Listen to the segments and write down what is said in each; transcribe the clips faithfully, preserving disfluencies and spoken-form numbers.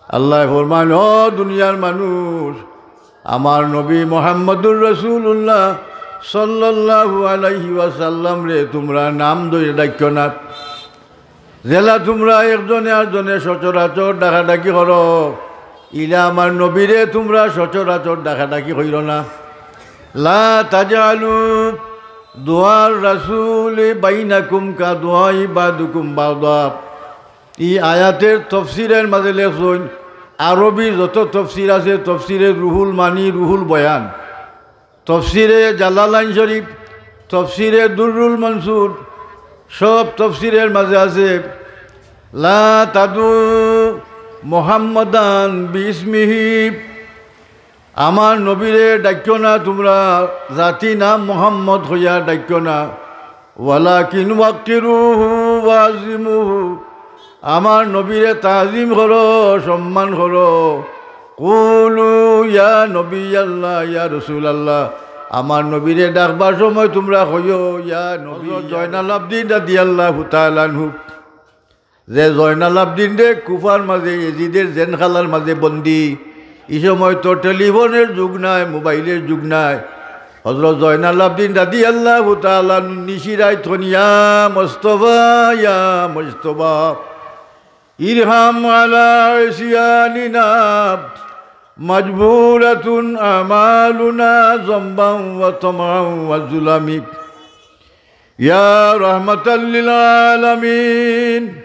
আল্লায় ফরমাইন, "ও দুনিয়ার মানুষ, আমার নবী মুহাম্মদুর রাসূলুল্লাহ সাল্লাল্লাহু আলাইহি ওয়াসাল্লামরে তুমরা নাম ধইরা ডাকিও না।" যেলা তুমরা একজনে আরজনে সচরাচর ডাকাডাকি করো, ইলা আমার নবীরে তুমরা সচরাচর ডাকাডাকি কইরো না। লা তাজআলু দুআর রাসূলি বাইনাকুম কা দুআই বাদুকুম বাদা। ই আয়াতের তফসিরের মাঝে লেখছইন, আরবি যত তফসির আছে, তফসিরে রুহুল মানি, রুহুল বয়ান, তফসিরে জালালাইন শরীফ, তফসিরে দুররুল মনসুর, সব তফসিরের মাঝে আছে, "লা তাদু মুহাম্মাদান বিইসমিহি।" আমার নবীরে ডাকিও না তুমরা, জাতি নাম মুহাম্মদ কইয়া ডাকিও না। "ওয়ালাকিন ওয়াক্কিরুহু ওয়াজিমুহু।" আমার নবীরে তাজিম করো, সম্মান করো। "কুলু ইয়া নবী আল্লাহ, ইয়া রাসূল আল্লাহ।" আমার নবীরে ডাকবার সময় তুমরা কইও, "ইয়া নবী।" হযরত জয়নাল আবদিন রাদিয়াল্লাহু তাআলা আনহু, যে জয়নাল আবদিনরে কুফার মাঝে, এজিদের জেনখানার মাঝে বন্দি, ই সময় তো টেলিফোনের যুগ নাই, মোবাইলের যুগ নাই। হযরত জয়নাল আবদিন রাদিয়াল্লাহু তাআলা আনহু নিশি রাইত কইন, "ইয়া মুস্তফা, ইয়া মুস্তফা, ইরহাম আলা ইসিয়ানিনা, মাজবুরাতুন আমালুনা, যামবান ওয়া তামাআন ওয়া যুলামি, ইয়া রাহমাতাল লিল আলামিন,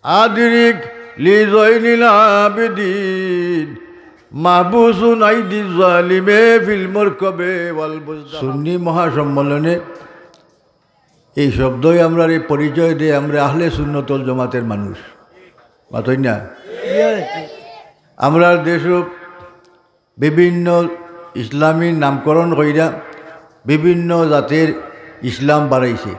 আদরিক লি জয়নিল আবিদিন, মাহবুসুন আইদি জালিমে ফিল মুরকাবে ওয়াল মুজদাহামে।" সুন্নি মহাসম্মেলনে এই শব্দই আমরারে পরিচয় দেয়, আমরা আহলে সুন্নত ওয়াল জমাতের মানুষ। মাতইন না? আমরার দেশো বিভিন্ন ইসলামী নামকরণ কইরা বিভিন্ন জাতের ইসলাম বাড়াইছে।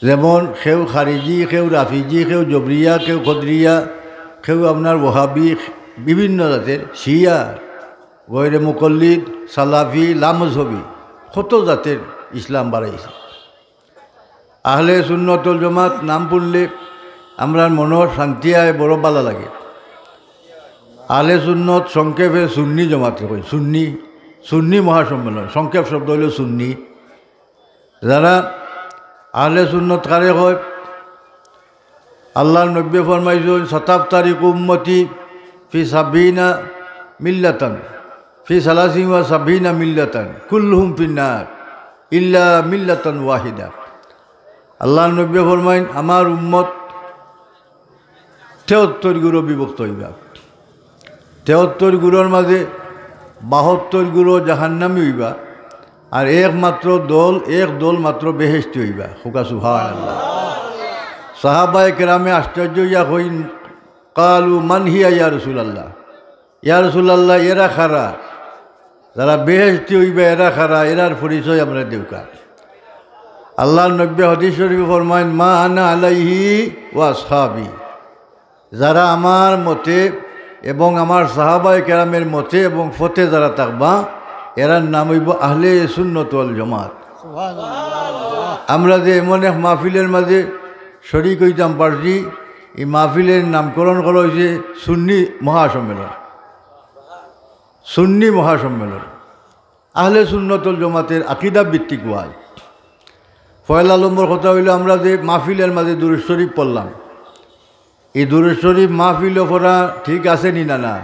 যেমন কেউ খারিজি, কেউ রাফিজি, কেউ জবরিয়া, কেউ কদরিয়া, কেউ আপনার ওহাবি, বিভিন্ন জাতের শিয়া, গয়রে মুকল্লিদ, সালাফি, লামজহবি, কত জাতের ইসলাম বাড়াইছে। আহলে সুন্নত ওয়াল জমাত নাম হুনলে আমরার মনো শান্তি আয়, বড় ভালা লাগে। আহলে সুন্নত সংক্ষেপে সুন্নি জমাতরে কয়, সুন্নি, সুন্নি মহাসম্মেলন, সংক্ষেপ শব্দ অইলো সুন্নি। যারা আহলে সুন্নত কারে কয়? আল্লার নবীয়ে ফরমাইছইন, "সাতাফতারিকু উম্মতি ফি সাবিনা মিল্লাতান, ফি সালাসিন ওয়া সাবিনা মিল্লাতান, কুল্লুহুম ফিন্নার, ইল্লা মিল্লাতান ওয়াহিদা।" আল্লার নবীয়ে ফরমাইন, "আমার উম্মত তেহত্তর গুরো বিভক্ত অইবা।" তেহত্তর গুরোর মাঝে বাহাত্তর গুরো জাহান্নামী অইবা, আর একমাত্র দল, এক দল মাত্র বেহেশতি অইবা। কউক্কা সুবহানাল্লাহ। সাহাবায়ে কেরামে আশ্চর্য অইয়া কইন, "কালু মান হিয়া ইয়া রাসূলাল্লাহ?" ইয়া রাসূলাল্লাহ, এরা কারা? যারা বেহেশতি অইবা, এরা কারা? এরার পরিচয় আমরারে দেউক্কা। আল্লার নবীয়ে হাদিস শরীফে ফরমাইন, "মা আনা আলাইহি ওয়া আসহাবি।" যারা আমার মতে এবং আমার সাহাবায়ে কেরামের মতে এবং পথে যারা থাকবা, এরার নাম অইবো আহলে সুন্নত ওয়াল জামাত। সুবহানাল্লাহ। আমরা যে এমন এক মাহফিলের মাঝে শরিক অইতাম পারছি, ই মাহফিলের নামকরণ করা অইছে সুন্নি মহাসম্মেলন। সুন্নি মহাসম্মেলন, আহলে সুন্নত ওয়াল জমাতের আকিদা ভিত্তিক ওয়াজ। পয়লা নম্বর কথা অইলো, আমরা যে মাহফিলের মাঝে দুরূদ শরিফ পড়লাম, ই দুরূদ শরিফ মাহফিলো পড়া ঠিক আছে নি না? না,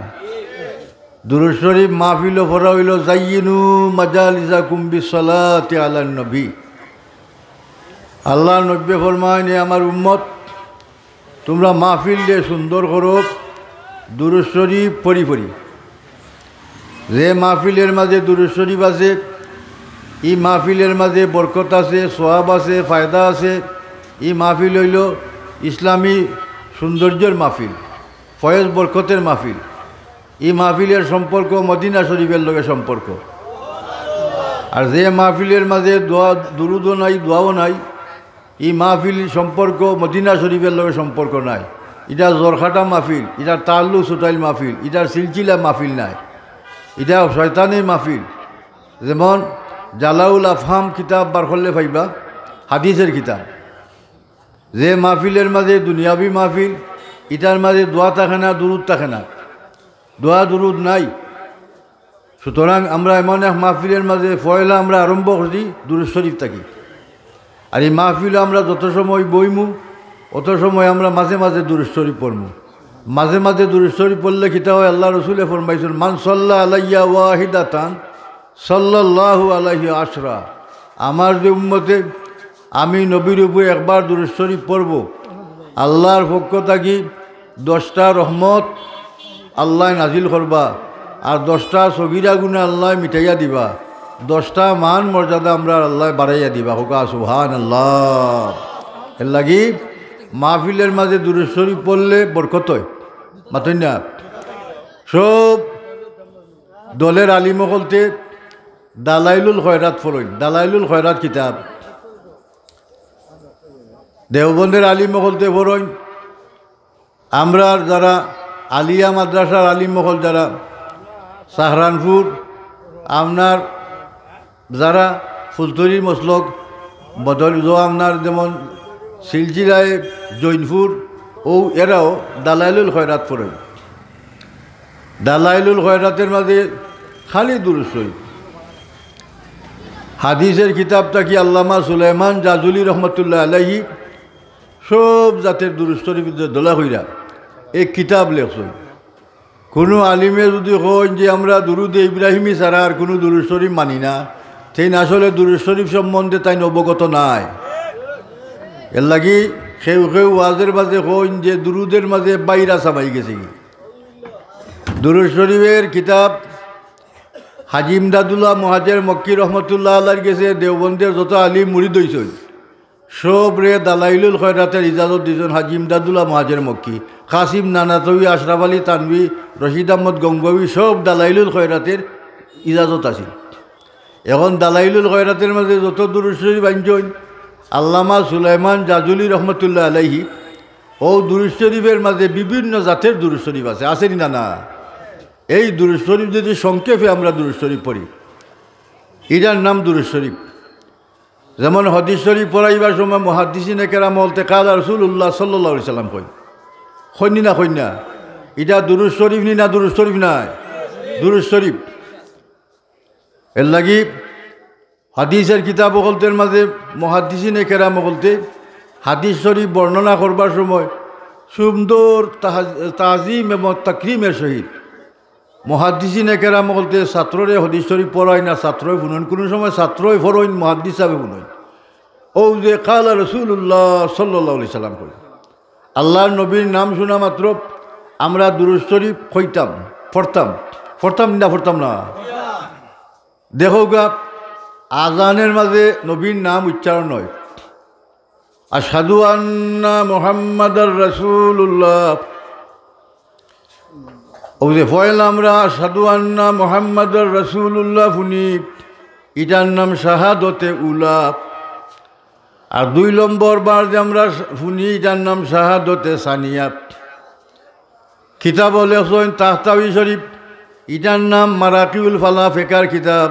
দুরূদ শরিফ মাহফিলো পড়া অইলো, "জাইয়িনু মাজালিসাকুম বিসসালাতি আলান নবী।" আল্লার নবীয়ে ফরমাইন, "এ আমার উম্মত, তুমরা মাহফিলরে সুন্দর করো দুরূদ শরিফ পড়ি পড়ি।" যে মাহফিলের মাঝে দুরূদ শরিফ আছে, ই মাহফিলের মাঝে বরকত আছে, সওয়াব আছে, ফায়দা আছে। ই মাহফিল অইলো ইসলামী সৌন্দর্যর মাহফিল, ফয়েজ বরকতের মাহফিল। ই মাহফিলের সম্পর্ক মদিনা শরিফের লগে সম্পর্ক। আর যে মাহফিলের মাঝে দোয়া, দুরূদও নাই, দোয়াও নাই, ই মাহফিল সম্পর্ক মদিনা শরিফের লগে সম্পর্ক নাই। ইটা জরকাটা মাহফিল, ইটার তাল্লুক ছুটাইল মাহফিল, ইটার সিলসিলা মাহফিল নায়, ইটা শয়তানি মাহফিল। যেমন জালাউল আফহাম কিতাব বার করলে পাইবা, হাদিসের কিতাব। যে মাহফিলের মাঝে দুনিয়াবি মাহফিল, ইটার মাঝে দোয়া থাকে না, দুরুদ থাকে না, দোয়া দুরুদ নাই। সুতরাং আমরা এমন এক মাহফিলের মাঝে পয়লা আমরা আরম্ভ করছি দুরুদ শরীফ থাকি। আর এই মাহফিলো আমরা যত সময় বইমু, অত সময় আমরা মাঝে মাঝে দুরুদ শরীফ পড়মু। মাঝে মাঝে দুরুদ শরীফ পড়লে কিতা হয়? আল্লাহ রসুলে ফরমাইছইন, "মান সাল্লা আলাইয়া ওয়াহিদাতান সাল্লাল্লাহু আলাইহি আশরা।" আমার যে উম্মতে আমি নবীর উপরে একবার দুরুদ শরীফ পড়ব, আল্লাহর পক্ষ থাকি দশটা রহমত আল্লাহ নাজিল করবা, আর দশটা সগিরা গুনা আল্লাহ মিটাইয়া দিবা, দশটা মান মর্যাদা আমরা আল্লাহ বাড়াইয়া দিবা। কউক্কা সুবহানাল্লাহ। এর লাগি মাহফিলের মাঝে দুরুদ শরীফ পড়লে বরকত হয়। মাতইন না? সব দলের আলিম অকলতে দালাইলুল খয়রাত পড়ইন। দালাইলুল খয়রাত কিতাব দেওবন্দের আলিম অকলতে পড়ইন। আমরার যারা আলিয়া মাদ্রাসার আলিম অকল, যারা সাহারানপুর, আপনার যারা ফুলতলি মসলক বদল, আপনার যেমন সিলসিলায় জৈনপুর, ও এরাও দালাইলুল খয়রাত পড়ইন। দালাইলুল খয়রাতের মাঝে খালি দুরুদ শরীফ। হাদিসের কিতাব থাকি আল্লামা সুলাইমান জাজুলি রহমতুল্লাহ আলাইহি সব জাতের দুরুদ শরীফ দলা কইরা এক কিতাব লেখছইন। কোনো আলিমে যদি কইন যে আমরা দুরুদে ইব্রাহিমী ছাড়া আর কোনো দুরুদ শরীফ মানি না, তেইন আসলে দুরুদ শরীফ সম্বন্ধে তাইন অবগত নায়। এর লাগি কেউ কেউ ওয়াজের মাঝে কইন যে দুরুদের মাঝে ভাইরাস হামাই গেছে গি। দুরুদ শরীফের কিতাব হাজি ইমদাদুল্লাহ মুহাজির মক্কি রহমতুল্লাহ আলাইহির গেছে দেওবন্দের যত আলিম মুরিদ অইছইন, সবরে দালাইলুল খয়রাতের ইজাজত দিছইন হাজি ইমদাদুল্লাহ মুহাজির মক্কি, কাসিম নানাতবি, আশরাফ আলী থানভী, রশিদ আহমদ গঙ্গোহী, সব দালাইলুল খয়রাতের ইজাজত আছিল। এখন দালাইলুল খয়রাতের মাঝে যত দুরুদ শরীফ আনছইন, আল্লামা সুলাইমান জাজুলি রহমতুল্লাহ আলাইহি, ও দুরুদ শরীফের মাঝে বিভিন্ন জাতের দুরুদ শরীফ আছে, আছে নি না? না, এই দুরুদ শরীফ যদি সংক্ষেপে আমরা দুরুদ শরীফ পড়ি, ইটার নাম দুরুদ শরীফ। যেমন হাদিস শরীফ পড়াইবার সময় মুহাদ্দিসিনে কেরাম বলতে কালা রাসূলুল্লাহ সাল্লাল্লাহু আলাইহি সাল্লাম কই, কইন নি না, কইন না? ইটা দুরুদ শরীফ নি না দুরুদ শরীফ নায়? দুরুদ শরীফ। এর লাগি হাদিসের কিতাব অকলতের মাঝে মুহাদ্দিসিনে কেরাম অকলতে হাদিস শরীফ বর্ণনা করবার সময় সুন্দর তাহা-, তাজিম এবং তাকরিমের সহিত মুহাদ্দিসিনে কেরাম অকলতে ছাত্ররে হাদিস শরীফ পড়াইন, না ছাত্রই হুনইন, কোনো সময় ছাত্রই পড়ইন, মুহাদ্দিস সাহেবে হুনইন। ও যে কালা রাসূলুল্লাহ সাল্লাল্লাহু আলাইহি সাল্লাম কই, আল্লাহর নবীর নাম শোনা মাত্র আমরা দুরুদ শরীফ কইতাম, পড়তাম, পড়তাম না, পড়তাম না। দেখউক্কা, আজানের মাঝে নবীর নাম উচ্চারণ হয়, আশহাদু আন্না মুহাম্মাদার রাসূলুল্লাহ। ও যে পয়লা আমরা আশহাদু আন্না মুহাম্মাদার রাসূলুল্লাহ হুনি, ইটার নাম শাহাদতে উলা। আর দুই নম্বর বার যে আমরা হুনি, ইটার নাম শাহাদতে সানিয়া। কিতাবো লেখছইন তাহতাবি শরীফ, ইটার নাম মারাকিউল ফালাহ ফেকার কিতাব।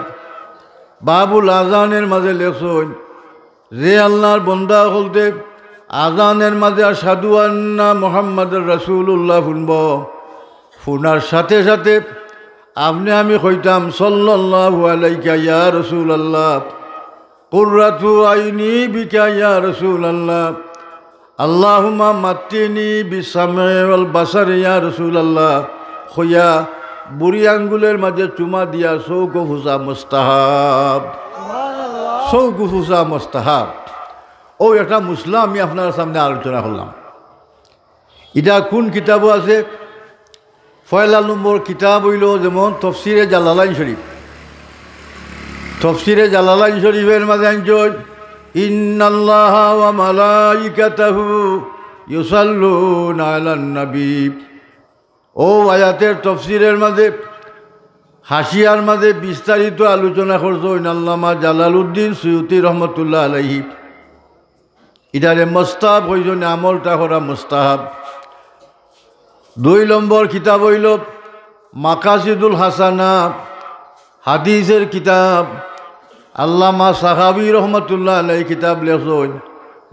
বাবুল আজানের মাঝে লেখছইন, যে আল্লাহর বন্দা অকলতে আজানের মাঝে আশহাদু আন্না মুহাম্মাদুর রাসূলুল্লাহ হুনব, হুনার সাথে সাথে আপনে আমি কইতাম, সাল্লাল্লাহু আলাইকা ইয়া রাসূলুল্লাহ, কুররাতু আইনি বিকা ইয়া রাসূলুল্লাহ, আল্লাহুম্মা মাত্তিনি বিসসামে ওয়াল বাসারে ইয়া রাসূলুল্লাহ, কইয়া বুড়ি আঙ্গুলের মাঝে চুমা দিয়া চউখো ফুছা মুস্তাহাব। চউখো ফুছা মুস্তাহাব। ও একটা মাসলা আমি আপনার সামনে আলোচনা করলাম। ইটা কোন কিতাবো আছে? পয়লা নম্বর কিতাব অইলো যেমন তফসিরে জালালাইন শরীফ। তফসিরে জালালাইন শরীফের মাঝে আনছইন, ইন্নাল্লাহা ওয়া মালাইকাতাহু ইউসাল্লুনা আলান নবী। ও আয়াতের তফসিরের মাঝে, হাশিয়ার মাঝে বিস্তারিত আলোচনা করছইন আল্লামা জালালউদ্দিন সুয়ুতী রহমতুল্লাহ আলাইহি। ইটারে মুস্তাহাব কইছইন, আমলটা করা মুস্তাহাব। দুই নম্বর কিতাব অইলো মাকাসিদুল হাসানা, হাদিসের কিতাব। আল্লামা সাহাবী রহমতুল্লাহ আলাইহি কিতাব লেখছইন,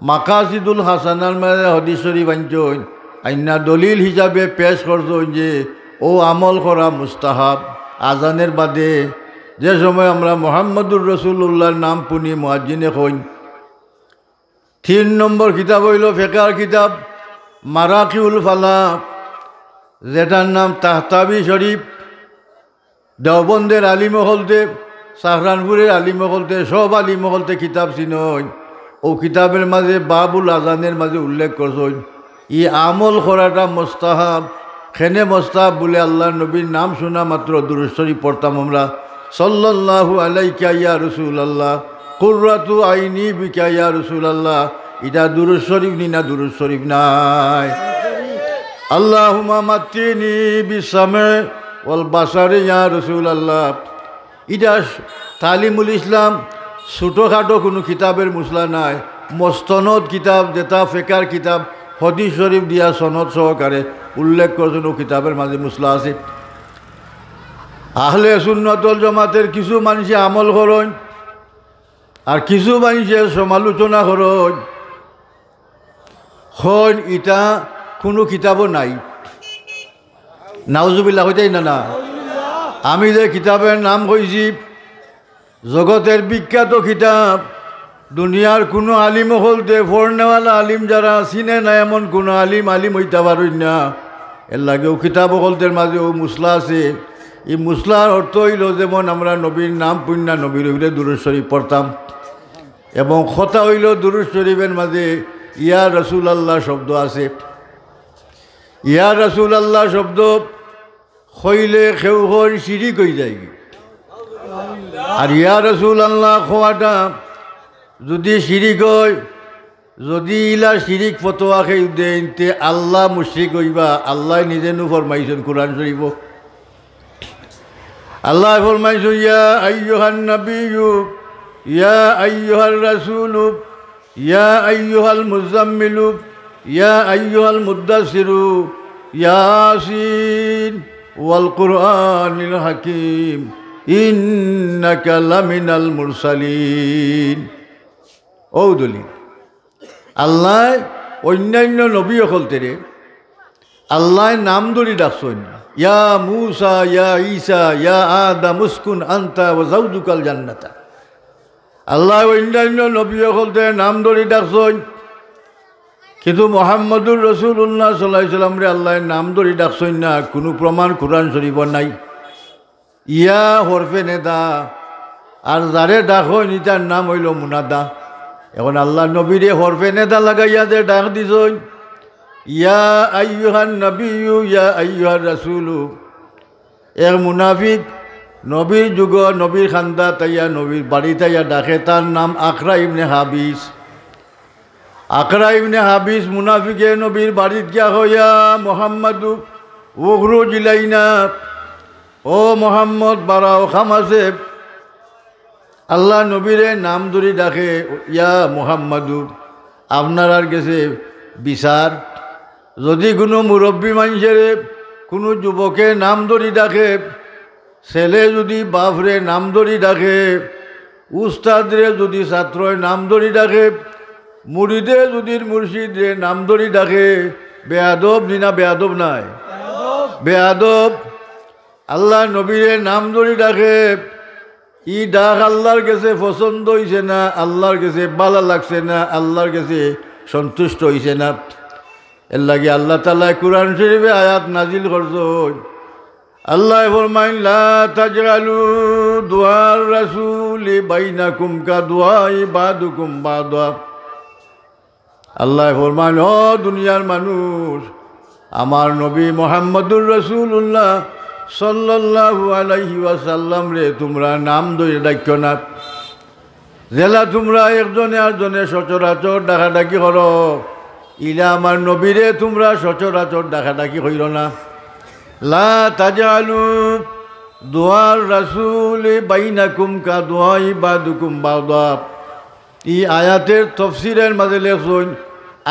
মাকাসিদুল হাসানার মাঝে হাদিস শরীফ আনছইন। আইনা দলিল হিসাবে পেশ করছইন যে অউ আমল করা মুস্তাহাব। আজানের বাদে যে সময় আমরা মুহাম্মাদুর রাসূলুল্লাহর নাম হুনি মুয়াজ্জিনে কইন। তিন নম্বর কিতাব অইলো ফেকার কিতাব মারাকিউল ফালাহ, যেটার নাম তাহতাবি শরীফ। দেওবন্দের আলিম অকলতে, সাহারানপুরের আলিম অকলতে, সব আলিম অকলতে কিতাব চিনইন। অউ কিতাবের মাঝে বাবুল আজানের মাঝে উল্লেখ করছইন, ই আমল করাটা মুস্তাহাব। কেনে মুস্তাহাব বুলে, আল্লার নবীর নাম শুনা মাত্র দুরূদ শরীফ পড়তাম আমরা, সাল্লাল্লাহু আলাইকা ইয়া রাসূলুল্লাহ, কুররাতু আইনি বিকা ইয়া রাসূলুল্লাহ। ইটা দুরূদ শরীফ নি না? দুরূদ শরীফ নায়? আল্লাহুম্মা মাত্তিনি বিস-সামে ওয়াল বাসারে ইয়া রাসূলুল্লাহ। ইটা তালিমুল ইসলাম, ছোটখাটো কুনু কিতাবের মসলা নায়, মস্তনদ কিতাব, যেটা ফেকার কিতাব, হাদিস শরীফ দিয়া সনদ সহকারে উল্লেখ করছইন, অউ কিতাবের মাঝে মসলা আছে। আহলে সুন্নাত ওয়াল জামাতের কিছু মানষে আমল করইন, আর কিছু মানষে সমালোচনা করইন, কইন ইটা কুনু কিতাবো নাই। নাউজুবিল্লাহ কইতায় না, না? আমি যে কিতাবের নাম কইছি, জগতের বিখ্যাত কিতাব, দুনিয়ার কুনু আলিম অকলতে, পড়নেওয়ালা আলিম যারা, চিনে না এমন কুনু আলিম আলিম অইতা পারইন না। এরলাগি অউ কিতাব অকলতের মাঝে অউ মসলা আছে। ই মসলার অর্থ অইলো, যেমন আমরা নবীর নাম হুনিয়া নবীর উপরে দুরূদ শরীফ পড়তাম, এবং কথা অইলো দুরূদ শরীফের মাঝে ইয়া রাসূলুল্লাহ শব্দ আছে। ইয়া রাসূলুল্লাহ শব্দ কইলে কেউ কইন শিরিক অইযায়গি। আর ইয়া রাসূলুল্লাহ কওয়াটা যুদি শিরিক অয়, যুদি ইলা শিরিক ফতোয়া কেউ দেইন, তে আল্লাহ মুশরিক অইবা। আল্লায় নিজে নু ফরমাইছইন কুরআন শরীফো, আল্লায় ফরমাইছইন, ইয়া আইয়ুহান নাবিয়্যু, ইয়া আইয়ুহার রাসূলু, ইয়া আইয়ুহাল মুজাম্মিলু, ইয়া আইয়ুহাল মুদ্দাসসিরু, ইয়াসিন ওয়াল কুরআনিল হাকিম, ইন্নাকা লামিনাল মুরসালিন। অউ দলিল। আল্লায় অইন্যাইন্য নবী অকলতেরে আল্লায় নাম ধরি ডাকছইন, ইয়া মুসা, ইয়া ঈসা, ইয়া আদম উসকুন আনতা ওয়া যাওজুকাল জান্নাতা। আল্লায় অইন্যাইন্য নবী অকলতে নাম ধরি ডাকছইন, কিন্তু মুহাম্মাদুর রাসূলুল্লাহ সাল্লাল্লাহু আলাইহি ওয়াসাল্লামরে আল্লায় নাম ধরি ডাকছইন না, কুনু প্রমাণ কুরআন শরীফো নাই। ইয়া হরফে নেদা, আর যারে ডাকইন ইতার নাম অইলো মুনাদা। এখন আল্লার নবীরে হরফে নেদা লাগাইয়া যে ডাক দিছইন, ইয়া আইয়ুহান নাবিয়্যু, ইয়া আইয়ুহার রাসূলু। এক মুনাফিক নবীর যুগো, নবীর খান্দাত আইয়া, নবীর বাড়িত আইয়া ডাকে, তার নাম আকরা ইবনে হাবিস। আকরা ইবনে হাবিস মুনাফিকে নবীর বাড়িত গিয়া কয়, ইয়া মুহাম্মাদু, উখরুজ ইলাইনা, ও মুহাম্মদ, বারাও, কাম আছে। আল্লার নবীরে নাম ধরি ডাকে, ইয়া মুহাম্মাদু, আপনারার গেছে বিচার। যুদি কুনু মুরব্বি মানষেরে কুনু যুবকে নাম ধরি ডাকে, ছেলে যুদি বাপরে নাম ধরি ডাকে, উস্তাদরে যুদি ছাত্রয় নাম ধরি ডাকে, মুরিদে যুদি মুর্শিদরে নাম ধরি ডাকে, বেয়াদব নি না বেয়াদব নায়? বেয়াদব। আল্লার নবীরে নাম ধরি ডাকে, ই ডাক আল্লার গেছে পছন্দ অইছে না, আল্লার গেছে ভালা লাগছে না, আল্লার গেছে সন্তুষ্ট অইছে না। এরলাগি আল্লাহ তাআলায় কুরআন শরীফে আয়াত নাজিল করছইন। আল্লায় ফরমাইন, লা তাজআলু দুআর রাসূলি বাইনাকুম কা দুআই বাদুকুম বাদা। আল্লায় ফরমাইন, ও দুনিয়ার মানুষ, আমার নবী মুহাম্মাদুর রাসূলুল্লাহ সাল্লাল্লাহু আলাইহি ওয়াসাল্লামরে তুমরা নাম ধরি ডাকিও না। যেলা তুমরা একজনে আরজনে সচরাচর ডাকাডাকি করো, ইলা আমার নবীরে তুমরা সচরাচর ডাকাডাকি কইরো না। লা তাজআলু দুআর রাসূলি বাইনাকুম কা দুআই বাদুকুম বাদা। ই আয়াতের তফসিরের মাঝে লেখছইন,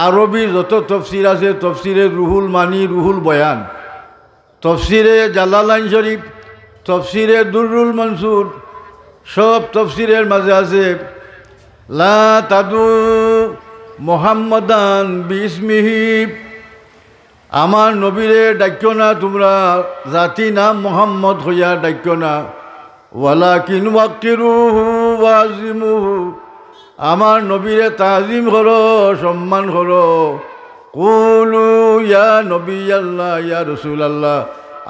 আরবি যত তফসির আছে, তফসিরে রুহুল মানি, রুহুল বয়ান, তফসিরে জালালাইন শরীফ, তফসিরে দুররুল মনসুর, সব তফসিরের মাঝে আছে, লা তাদউ মুহাম্মাদান বিইসমিহি। আমার নবীরে ডাকিও না তুমরা, জাতি নাম মোহাম্মদ কইয়া ডাকিও না। ওয়ালাকিন ওয়াক্কিরুহু ওয়াজিমুহু, আমার নবীরে তাজিম করো, সম্মান করো। কুলু ইয়া নবী আল্লাহ, ইয়া রসুল আল্লাহ,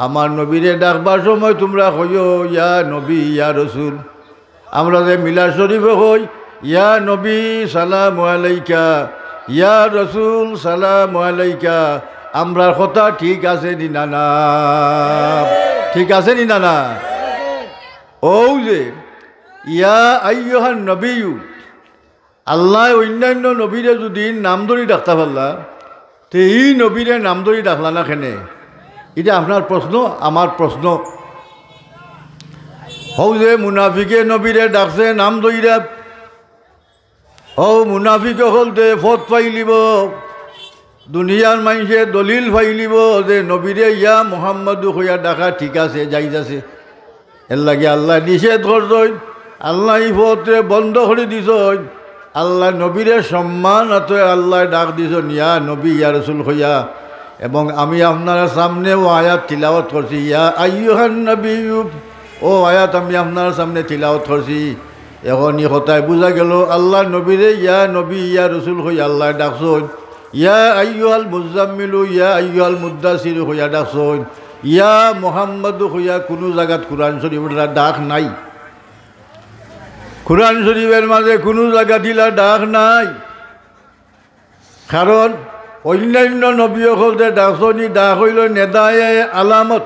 আমার নবীরে ডাকবার সময় তুমরা কইও, ইয়া নবী, ইয়া রসুল। আমরা যে মিলাদ শরীফে কই, ইয়া নবী সালাম আলাইকা, ইয়া রসুল সালাম আলাইকা, আমরার কথা ঠিক আছে নি না না? ঠিক আছে নি না না? অউ যে ইয়া আইয়ুহান নবিয়্যু, আল্লায় অইন্যাইন্য নবীরে যুদি নাম ধরি ডাকতা পারলা, তে ই নবীরে নাম ধরি ডাকলা না কেনে? ইটা আপনার প্রশ্ন, আমার প্রশ্ন। হউ যে মুনাফিকে নবীরে ডাকছে নাম ধইরা, হউ মুনাফিক অকলতে ফত পাইলিবো, দুনিয়ার মাইনষে দলিল পাইলিবো যে নবীরে ইয়া মুহাম্মাদু কইয়া ডাকা ঠিক আছে, জাইজ আছে। এরলাগি আল্লায় নিষেধ করছইন, আল্লায় ই ফতরে বন্ধ করি দিছইন। আল্লায় নবীরে সম্মান আতরে আল্লায় ডাক দিছইন, ইয়া নবী, ইয়া রসুল কইয়া। এবং আমি আপনারার সামনে অউ আয়াত তিলাওয়াত করছি, ইয়া আইয়ুহান নবিয়্যু, অউ আয়াত আমি আপনারার সামনে তিলাওয়াত করছি। এখন ই কথায় বুঝা গেল, আল্লায় নবীরে ইয়া নবী, ইয়া রসুল কইয়া আল্লায় ডাকছইন। ইয়া আইয়ুহাল মুজাম্মিলু, ইয়া আইয়ুহাল মুদ্দাসিরু কইয়া ডাকছইন। ইয়া মুহাম্মাদু কইয়া কুনু জাগাত কুরআন শরীফর ডাক নাই। কুরআন শরীফর মাঝে কুনু জাগাত ইলা ডাক নাই। কারণ অইন্যাইন্য নবী অকলতে ডাকছইন, ই ডাক অইলো নেদায়ে আলামত।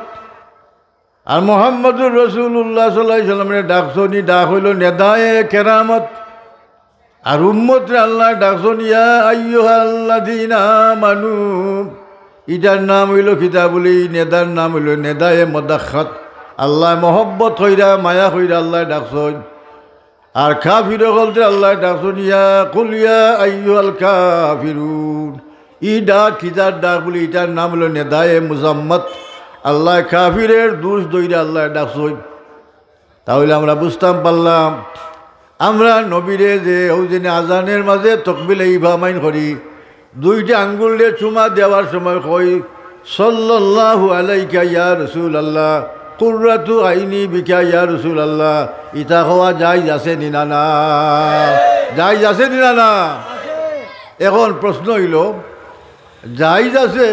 আর মুহাম্মাদুর রাসূলুল্লাহ সাল্লাল্লাহু আলাইহি ওয়াসাল্লামরে ডাকছইন, ই ডাক অইলো নেদায়ে কেরামত। আর উম্মতরে আল্লায় ডাকছইন, ইয়া আইয়ুহাল্লাযীনা আমানু। ইটার নাম অইলো কিতা বুলি? নেদার নাম অইলো নেদায়ে মুদাক্কার। আল্লায় মহব্বত কইরা, মায়া কইরা আল্লায় ডাকছইন। আর কাফির অকলতে আল্লায় ডাকছইন, ইয়া কুল ইয়া আইয়ুহাল কাফিরুন। ই ডাক কিতার ডাক বুলি? ইটার নাম অইলো নেদায়ে মুজাম্মাত। আল্লায় কাফিরর দুষ ধইরা আল্লায় ডাকছইন। তা অইলে আমরা বুঝতাম পারলাম, আমরা নবীরে যে অউ যেনে আজানর মাঝে তকবিলে ইফামাইন করি, দুইটা আঙ্গুলরে চুমা দেওয়ার সময় কই, সাল্লাল্লাহু আলাইকা ইয়া রাসূলুল্লাহ, কুররাতু আইনি বিকা ইয়া রাসূলুল্লাহ, ইতা কওয়া জাইজ আছে নি না না? জাইজ আছে নি না না? এখন প্রশ্ন অইলো, জাইজ আছে,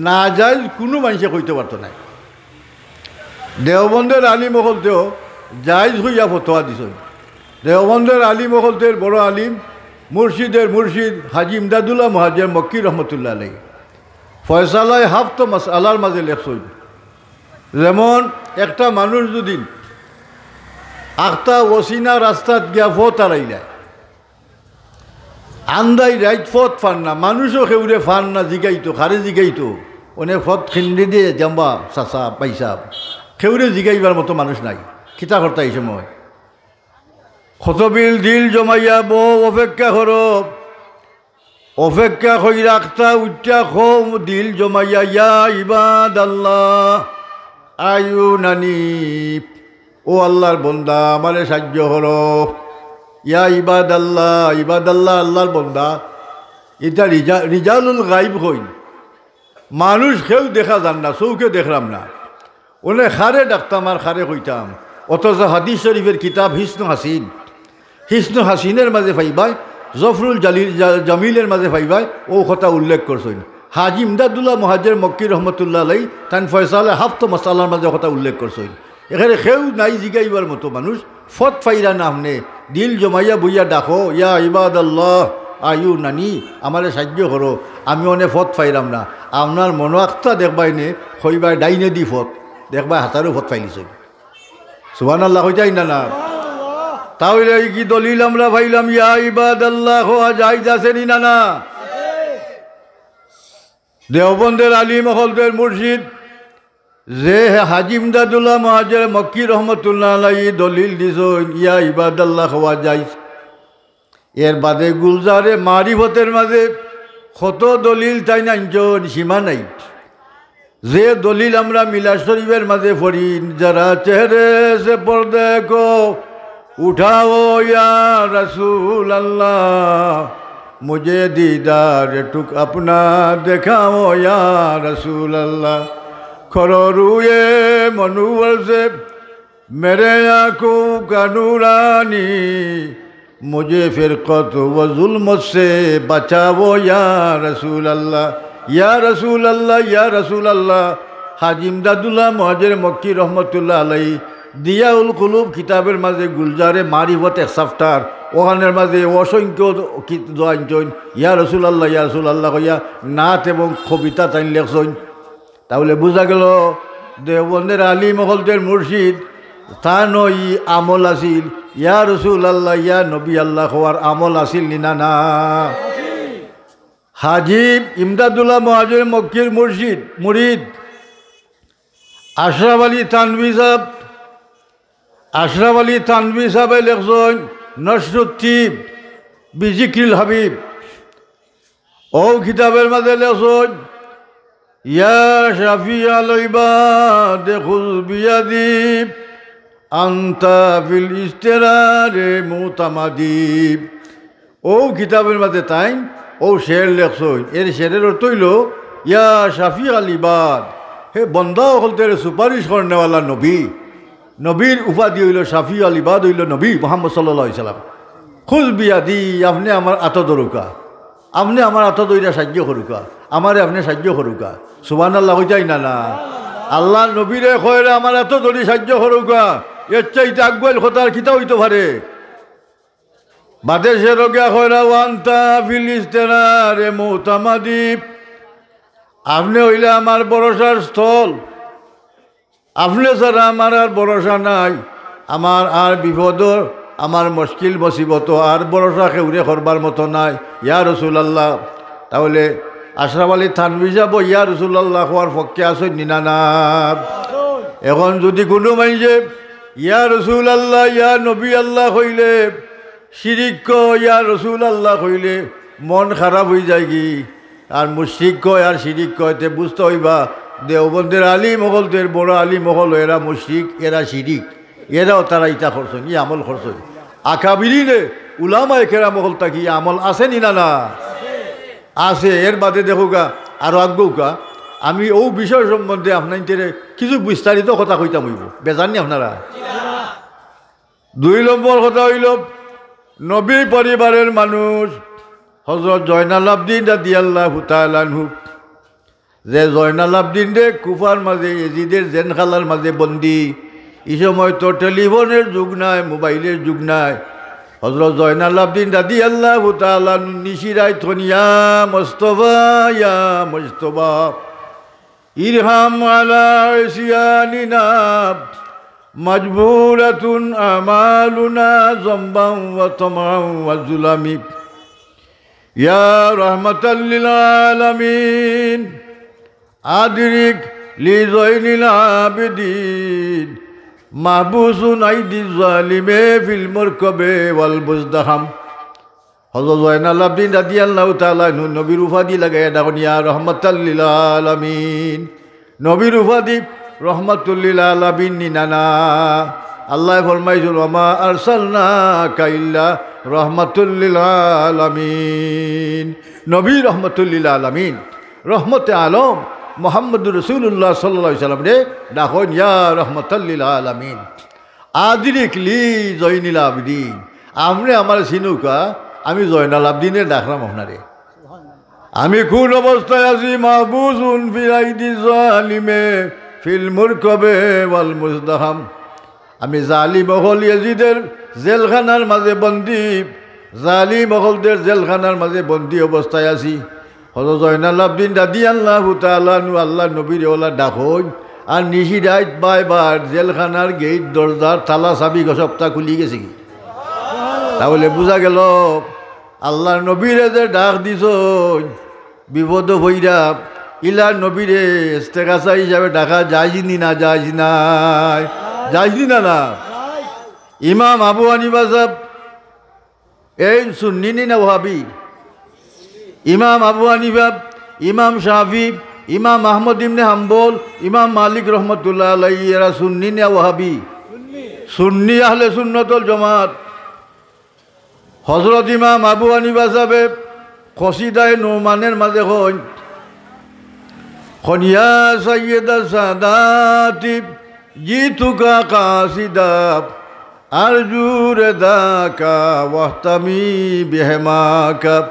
না জাইজ কুনু মাইনষে কইতো পারতো নায়। দেওবন্দর আলিম অকলতেও জাইজ কইয়া ফতোয়া দিছইন। দেওবন্দর আলিম অকলতের বড় আলিম, মুর্শিদের মুর্শিদ হাজী ইমদাদুল্লাহ মুহাজির মক্কি রহমতুল্লাহ আলাইহি ফয়সালায়ে হাফত মাসআলার মাঝে লেখছইন, যেমন একটা মানুষ যুদি আখতা অচিনা রাস্তাত গিয়া ফত হারাইলায়, আন্দাই রাইত ফত পার না, মানুষও কেউরে পার না, জিগাইতো, কারে জিগাইতো? অনে ফত খিন্দি দিয়া জাম্বা, চাচা, ভাইসাব, কেউরে জিগাইবার মতো মানুষ নাই। কিতা করতা ই সময়? কতবিল দিল জমাইয়া বও অপেক্ষা করো, অপেক্ষা কইরা আখতা উঠিয়া কও দিল জমাইয়া, ইয়া ইবাদাল্লাহ, আইউনানি, ও আল্লাহর বন্দা, আমারে সাহায্য করো। ইয়া ইবাদাল্লাহ, ইবাদাল্লাহ, আল্লাহর বন্দা। ইটা রিজা-, রিজালুল গাইব কইন। মানুষ কেউ দেখা যার না, চউখে দেখরাম না। অনে কারে ডাকতাম আর কারে কইতাম। অথচ হাদিস শরীফর কিতাব হিসনু হাসিন, হিসনু হাসিনর মাঝে পাইবায়, জফরুল জালিল, জা-, জামিলর মাঝে পাইবায়, অউ কথা উল্লেখ করছইন। হাজী ইমদাদুল্লাহ মুহাজির মক্কি রহমতুল্লাহ আলাইহি তান ফয়সালায়ে হাফত মাসআলার মাঝে কথা উল্লেখ করছইন। এখানে কেউ নাই জিগাইবার মতো মানুষ, ফত পাইরা না আপনে, দিল জমাইয়া বইয়া ডাকো, ইয়া ইবাদাল্লাহ, আইউনানি, আমারে সাহায্য করো, আমি অনে ফত পাইরাম না। আপনার মনো আখতা দেখবায় নে, কইবায় ডাইনেদি ফত, দেখবায় হাতারও ফত পাইলিছইন। সুবহানাল্লাহ কইতায় না না? তা অইলে ই কি দলিল আমরা পাইলাম, ইয়া ইবাদাল্লাহ কওয়া জাইজ আছে নি না না? দেওবন্দর আলিম অকলতের মুর্শিদ যে হাজী ইমদাদুল্লাহ মুহাজির মক্কি রহমতুল্লাহ আলাইহি দলিল দিছইন, ইয়া ইবাদাল্লাহ কওয়া জাইজ। এর বাদে গুলজারে মারিফতর মাঝে কত দলিল তাইন আনছইন, সীমা নাই। যে দলিল আমরা মিলাদ শরীফর মাঝে পড়ি, যারা চেহারে সে পর্দে কো উঠাও ইয়া রাসূলুল্লাহ, مجھے دیدار ٹک اپنا دکھاؤ یا رسول اللہ۔ کھڑو روئے منور سے میرے آنکھوں کا نورانی، مجھے فرقت و ظلمت سے بچاؤ یا رسول اللہ، یا رسول اللہ، یا رسول اللہ۔ হাজী ইমদাদুল্লাহ মুহাজির মক্কি রহমতুল্লাহ আলাইহি দিয়াউল কুলুব কিতাবের মাঝে গুলজারে মারিফত এক chapter, ওখানের মাঝে অসংখ্য কি-, দোয়া আনছইন, ইয়া রাসূলুল্লাহ, ইয়া রাসূলুল্লাহ কইয়া নাত এবং কবিতা তাইন লেখছইন। তাহলে বুঝা গেল, দেওবন্দের আলিম অকলদের মুর্শিদ, তান ওই আমল আছিল, ইয়া রাসূলুল্লাহ, ইয়া নবী আল্লাহ কওয়ার আমল আছিল নি না, না? হাজী ইমদাদুল্লাহ মুহাজির মক্কির মুর্শিদ, মুরিদ, আশরাফ আলী থানভী সাহেব, আশরাফ আলী থানভী সাহেবে লেখছইন নশরুত্তিব বিজিক্রিল হাবিব। ও কিতাবের মাঝে লেখছইন, ইয়া শাফিআল ইবাদ খুয বিয়াদি, আনতা ফিল ইজতিরারে মুতামাদি। ও কিতাবের মাঝে তাইন ও শের লেখছইন। এর শেরের অর্থ অইল, ইয়া শাফিআল ইবাদ, হে বন্দা অকলদের সুপারিশ করনেওয়ালা নবী। নবীর উপাধি অইল শাফিআল ইবাদ, অইল নবী মুহাম্মদ সাল্লাল্লাহু আলাইহি সাল্লাম। খুয বিয়াদি, আপনে আমার আতো ধরুকা, আপনে আমার আতো ধরিয়া সাহায্য করুকা, আমারে আপনে সাহায্য করুকা। সুবহানাল্লাহ কইতায় না, না? আল্লাহর নবীরে কয়রা আমার আতো ধরি সাহায্য করুকা, এর চাইতে আগুয়াইল কথা আর কিতা অইতো পারে? বাদে সে রোগা কয়রা, ওয়ান্তা ফিল ইজতিরারে মুতামাদি, আপনে অইলা আমার ভরসার স্থল, আপনে ছাড়া আমার আর ভরসা নাই, আমার আর বিপদর, আমার মুশকিল মুসিবত আর ভরসা কেউরে করবার মতো নাই, ইয়া রাসূলুল্লাহ। তাহলে আশরাফ আলী থানভী সাহেব ইয়া রাসূলুল্লাহ কওয়ার পক্ষে আছইন নি না, না? এখন যদি কুনু মাইনষে ইয়া রাসূলুল্লাহ, ইয়া নবী আল্লাহ কইলে, শিরিক কয়, ইয়া রাসূলুল্লাহ কইলে মন খারাপ অইযায়গি। আর মুশরিক কয় আর শিরিক কয়, তে বুঝতা অইবা, দেওবন্দের আলিম অকলদের বড় আলিম অকল, এরা মুশরিক, এরা শিরিক, এরাও তারা ইতা করছইন, ই আমল করছইন। আকাবিরিনে উলামায়ে কেরাম অকল থাকি ই আমল আছে নি না, না? আছে। এর বাদে দেখুকা, আরো আগুকা, আমি অউ বিষয় সম্বন্ধে আপনাইন্তরে কিছু বিস্তারিত কথা কইতাম অইবো, বেজার নি আপনারা? দুই নম্বর কথা অইল, নবীর পরিবারের মানুষ হযরত জয়নাল আবদিন রাদিয়াল্লাহু তাআলা আনহু, যে জয়নাল আবদিনরে কুফার মাঝে এজিদের জেলখানার মাঝে বন্দি, ই সময় তো টেলিফোনের যুগ নাই, মোবাইলের যুগ নাই। হযরত জয়নাল আবদিন রাদিয়াল্লাহু তাআলা আনহু নিশি রাইত কইন, ইয়া মুস্তফা, ইয়া মুস্তফা, ارحم على عصياننا مجبورة أعمالنا ذنبا وطمعا وظلم. يا رحمة للعالمين، أدرك لزين العابدين، محبوس أيدي الظالم في المركب والمزدحم. হযরত জয়নাল আবদিন রাদিয়াল্লাহু তাআলা আনহু নবীর উপাধি লাগাইয়া ডাকইন, ইয়া রাহমাতাল লিল আলামিন। নবীর উপাধি রাহমাতুল লিল আলামিন নি না না? আল্লায় ফরমাইছইন, "ওয়া মা আরসালনাকা ইল্লা রাহমাতুল লিল আলামিন।" নবী রাহমাতুল লিল আলামিন, রহমতে আলম মুহাম্মদুর রাসূলুল্লাহ সাল্লাল্লাহু আলাইহি ওয়াসাল্লামরে ডাকইন, ইয়া রাহমাতাল লিল আলামিন। আদরিক লি জয়নিল আবিদিন, আপনে আমারে চিনউক্কা, আমি জয়নাল আবদিনরে ডাকরাম আপনারে। আমি কুন অবস্থায় আছি? মাহবুসুন ফি আইদি জালিমে ফিল মুরকাবে ওয়াল মুজদাহাম। আমি জালিম অকল এজিদের জেলখানার মাঝে বন্দী, জালিম অকলদের জেলখানার মাঝে বন্দী অবস্থায় আছি। হযরত জয়নাল আবদিন রাদিয়াল্লাহু তাআলা আনহু আল্লাহর নবীরে অলা ডাকইন, আর নিশি রাইত বায় বায় জেলখানার গেইট, দরজার তালা চাবি সবতা খুলি গেছেগি। তাহলে বুঝা গেল, আল্লাহর নবীরে যে ডাক দিছইন, বিপদো পইরা ইলা নবীরে ইস্তেগাসা হিসাবে ডাকা জায়েজ নি না জায়েজ নায়? জায়েজ নি না না? ইমাম আবু হানিফা সাহেব, এইন সুন্নি নি না ওয়াহাবি? ইমাম আবু হানিফা, ইমাম শাফি, ইমাম আহমদ ইবনে হাম্বল, ইমাম মালিক রহমতুল্লাহ আলাইহি, এরা সুন্নি না ওয়াহাবি? সুন্নি, আহলে সুন্নত ওয়াল জামাত। হযরত ইমাম আবু হানিফা সাহেবে কসিদায়ে নোমানের মাঝে কইন, কইন, "ইয়া সাইয়্যিদা সাদাতি, জিতুকা কাসিদা, আরজু রেদাকা ওয়াহতামি বিহেমাকা।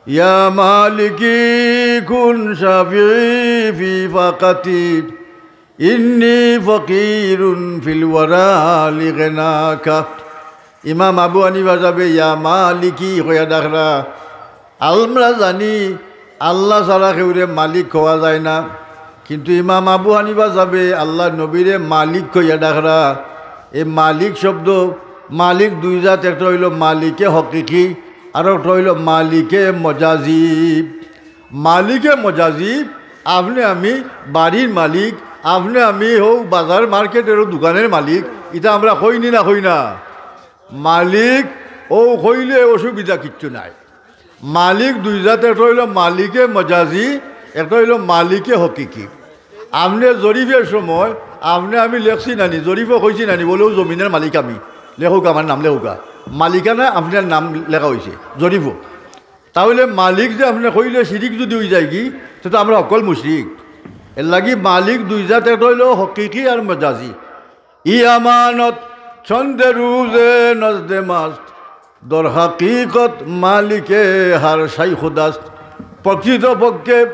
ইয়া মালিকি কুন শাফিঈ ফি ফাকাতি, ইন্নী ফকিরুন ফিল ওয়ারা লিগিনাকা।" ইমাম আবু হানিফা সাবে ইয়া মালিকি কইয়া ডাকরা। আমরা জানি আল্লাহ ছাড়া কেউরে মালিক কওয়া যায় না, কিন্তু ইমাম আবু হানিফা সাবে আল্লাহর নবীরে মালিক কইয়া ডাকরা। এই মালিক শব্দ, মালিক দুই জাত, একটা অইলো মালিকে হকিকি, আর একটা অইলো মালিকে মজাজি। মালিকে মজাজি, আপনে আমি বাড়ির মালিক, আপনে আমি হউ বাজার মার্কেটেরও দোকানের মালিক, ইতা আমরা কই নি না কই না? মালিক অউ কইলে অসুবিধা কিচ্ছু নাই। মালিক দুই জাত, একটা অইলো মালিকে মজাজি, একটা অইলো মালিকে হকিকি। আপনে জরিফের সময় আপনে আমি লেখছি নানি, জরিফও কইছি নানি, বলে, "অউ জমিনের মালিক আমি, লেখউক্কা, আমার নাম লেখউক্কা।" মালিকানা আপনার নাম লেখা অইছে জরিফও। তাইলে মালিক যে আপনে কইলে শিরিক যুদি অই যায়গি, তে তো আমরা হকল মুশরিক। এর লাগি মালিক দুই জাত, একটা অইলো হকিকি আর মজাজি। ই আমানত ছন্দে রুজে নজদে মাস্ত, দর হাকিকত মালিকে হার শাই খুদাস্ত। প্রকৃতপক্ষে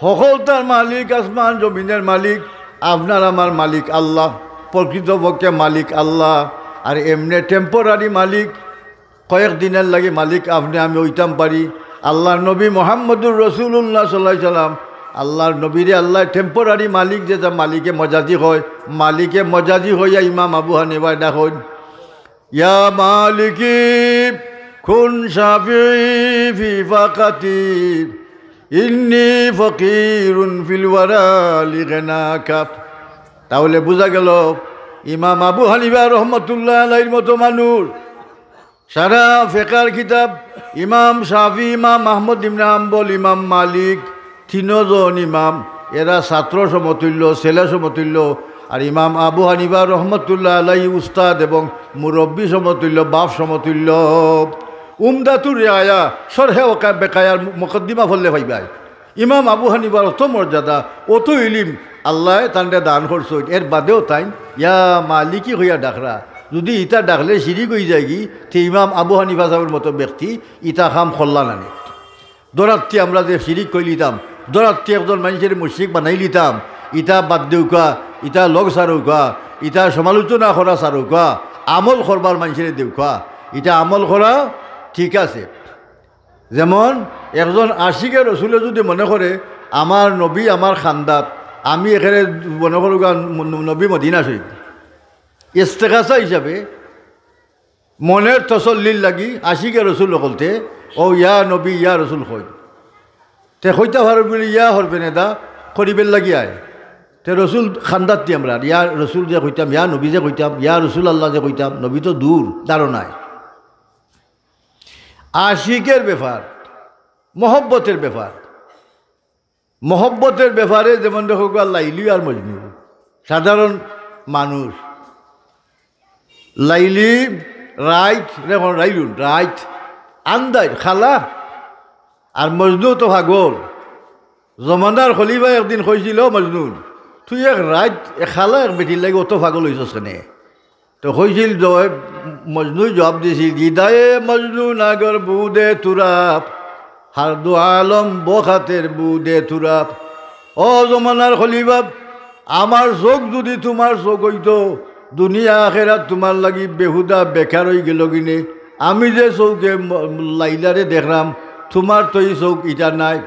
হকলতার মালিক, আসমান জমিনের মালিক, আপনার আমার মালিক আল্লাহ। প্রকৃতপক্ষে মালিক আল্লাহ। আর এমনে টেম্পোরারি মালিক, কয়েক দিনের লাগি মালিক আপনে আমি অইতাম পারি। আল্লাহর নবী মুহাম্মদুর রাসূলুল্লাহ সাল্লাল্লাহু আলাইহি সাল্লাম, আল্লাহর নবীরে আল্লাহ টেম্পোরারি মালিক, যেটা মালিকে মজাজি কয়, মালিকে মজাজি কইয়া ইমাম আবু হানিফায় ডাকইন, "ইয়া মালিকি কুন শাফিঈ ফি ফাকাতি, ইন্নী ফকিরুন ফিল ওয়ারা লিগিনাকা।" তাইলে বুঝা গেল, ইমাম আবু হানিফা রহমতুল্লাহ আলাইহির মতো মানুষ, সারা ফেকার কিতাব, ইমাম শাফি, ইমাম আহমদ ইবনে হাম্বল, ইমাম মালিক, তিনজন ইমাম, এরা ছাত্র সমতুল্য, ছেলে সমতুল্য। আর ইমাম আবু হানিফা রহমতুল্লাহ আলাইহি উস্তাদ এবং মুরব্বী সমতুল্য, বাপ সমতুল্য। উমদাতুর রিআয়া, শরহে ওয়াকা বেকায়ার মু-, মুকদ্দিমা পড়লে পাইবায়। ইমাম আবু হানিফার অত মর্যাদা, অত ইলিম আল্লায় তানরে দান করছইন, এর বাদেও তাইন ইয়া মালিকি কইয়া ডাকরা। যুদি ইতা ডাকলে শিরিক অই যায়গি, তে ইমাম আবু হানিফা সাবর মতো ব্যক্তি ইতা কাম করলা না নি। দরাত্তি আমরা যে শিরিক কইলিতাম, দরাত্তি একজন মানষরে মুশরিক বানাইলিতাম, ইতা বাদ দেউক্কা, ইতা লগ ছাড়উক্কা, ইতা সমালোচনা করা ছাড়উক্কা, আমল করবার মানষরে দেউক্কা, ইতা আমল করা ঠিক আছে। যেমন একজন আশিকে রসুলে যুদি মনে করে, "আমার নবী আমার খান্দাত, আমি এখানে মনে করুক আর ম-, নবী মদিনা শরীফ", ইস্তেগাসা হিসাবে মনের তসল্লির লাগি আশিকে রসুল অকলতে, "ও ইয়া নবী, ইয়া রসুল" কই। তে কইতা পারো বলে, "ইয়া হরফে নেদা, করিবের লাগি আয়।" তে রসুল খান্দাত দি আমরা, ইয়া রসুল যে কইতাম, ইয়া নবী যে কইতাম, ইয়া রসুল আল্লাহ যে কইতাম, নবী তো দূর, ধারণায়। আশিকের ব্যাপার, মহব্বতের ব্যাপার, মহব্বতের ব্যাপারে যেমন দেখো গা লাইলি আর মজনু, সাধারণ মানুষ। লাইলি রাইত, দেখো রাইলুন, রাইত আন্দাইর খালা, আর মজনু তো পাগল। জমানার খলিফা একদিন কইছিল, "ও মজনুন, তুই এক রাইত এক খালা এক বেটির লাগি অত পাগল অইছস কেনে?" তো কইছিল যে, মজনু জবাব দিছিল, "গিদায়ে মজনু নাগর বুদে তুরাপ, হার দু আলম বখাতের বুদে তুরাপ।" ও জমানার খলিফা, আমার চোখ যুদি তুমার চোখ অইতো, দুনিয়া আখেরাত তুমার লাগি বেহুদা বেকার অইগেলো গিনে। আমি যে চোখে ম-, লাইলারে দেখরাম, তুমার তো ই চোখ ইটা নাই।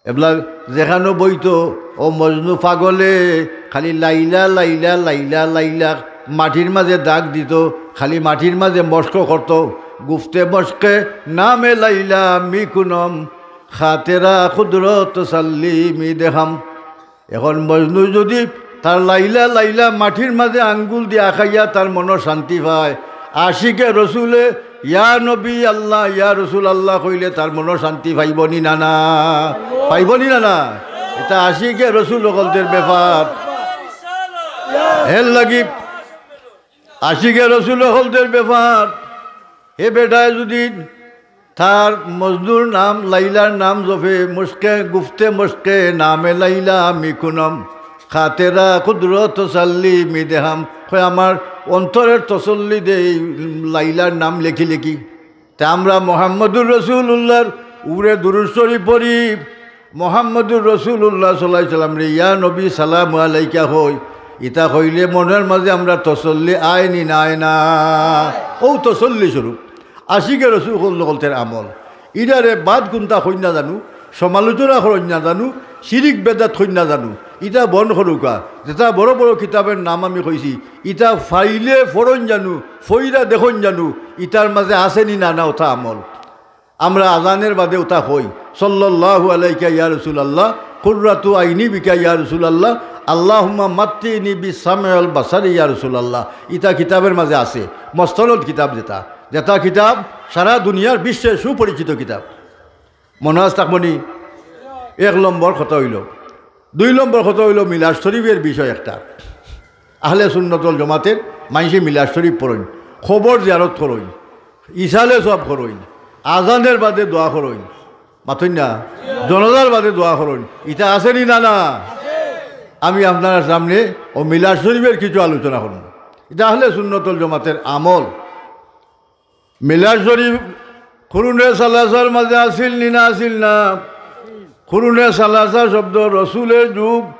এবলা যেখানো বইতো, ও মজনু পাগলে খালি লাইলা, লাইলা, লাইলা, লাইলা, মাটির মাঝে দাগ দিতো, খালি মাটির মাঝে মশক করতো। গুফতে মশকে নামে লাইলা মিকুনম, খাতেরা কুদরত সাল্লি মি দেখাম। এখন মজনু যুদি তার লাইলা, লাইলা মাটির মাঝে আঙ্গুল দিয়া খাইয়া তার মনো শান্তি পায়, আশিকে রসুলে ইয়া নবী আল্লাহ, ইয়া রসুল আল্লাহ কইলে তার মনো শান্তি পাইবো নি না না? পাইবো নি না না? ইটা আশিকে রসুল অকলদের ব্যাপার। এর লাগি আশিকে রসুল অকলদের ব্যাপার। হে বেটায় যুদি তার মজনুর নাম লাইলার নাম জপে, মশকে গুফতে মশকে নামে লাইলা মিকুনম, খাতেরা কুদরত তসাল্লি মিদেহাম। কয়, আমার অন্তরের তসল্লি দেই লাইলার নাম লেখি লেখি। তে আমরা মোহাম্মদুর রসুলুল্লাহর উপরে দুরূদ শরীফ পড়ি। মোহাম্মদুর রসুলুল্লাহ সাল্লাল্লাহু আলাইহি ওয়াসাল্লামরে ইয়া নবী সালামু আলাইকা কই। ইতা কইলে মনর মাঝে আমরার তসল্লি আয় নি না আয় না? অউ তসল্লি স্বরূপ আশিকে রসুল হকলতের আমল। ইটারে বাদ কুনতা কইন না জানু, সমালোচনা করইন না জানু, শিরিক বেদাত কইন না জানু। ইতা বন্ধ করউক্কা। যেতা বড় বড় কিতাবের নাম আমি কইছি, ইতা ফাইলে পড়ইন জানু, ফইরা দেখইন জানু, ইতার মাঝে আছে নি না না অতা আমল। আমরা আজানের বাদে অতা কই, সাল্লাল্লাহু আলাইকা ইয়া রাসূলুল্লাহ, কুররাতু আইনি বিকা ইয়া রাসূলুল্লাহ, আল্লাহুম্মা মাত্তিনি বিস সামই ওয়াল বাসারি ইয়া রাসূলুল্লাহ। ইতা কিতাবের মাঝে আছে, মস্তনদ কিতাব যেতা, যেতা কিতাব সারা দুনিয়ার বিশ্বে সুপরিচিত কিতাব। মনো আছে থাকবো নি? এক নম্বর কথা অইলো। দুই নম্বর কথা অইলো মিলাদ শরীফের বিষয় একটা। আহলে সুন্নত ওয়াল জমাতের মাইনষে মিলাদ শরীফ পড়ইন, কবর জিয়ারত করইন, ইসালে সওয়াব করইন, আজানের বাদে দোয়া করইন, মাতইন না, জানাজার বাদে দোয়া করইন। ইতা আছে নি না না? আমি আপনারার সামনে অউ মিলাদ শরীফের কিছু আলোচনা করমু। ইতা আহলে সুন্নত ওয়াল জমাতের আমল। মিলাদ শরীফ কুরুনে সালাসার মাঝে আছিল নি না আছিল না? কুরুনে সালাসা শব্দ রসুলের যুগ,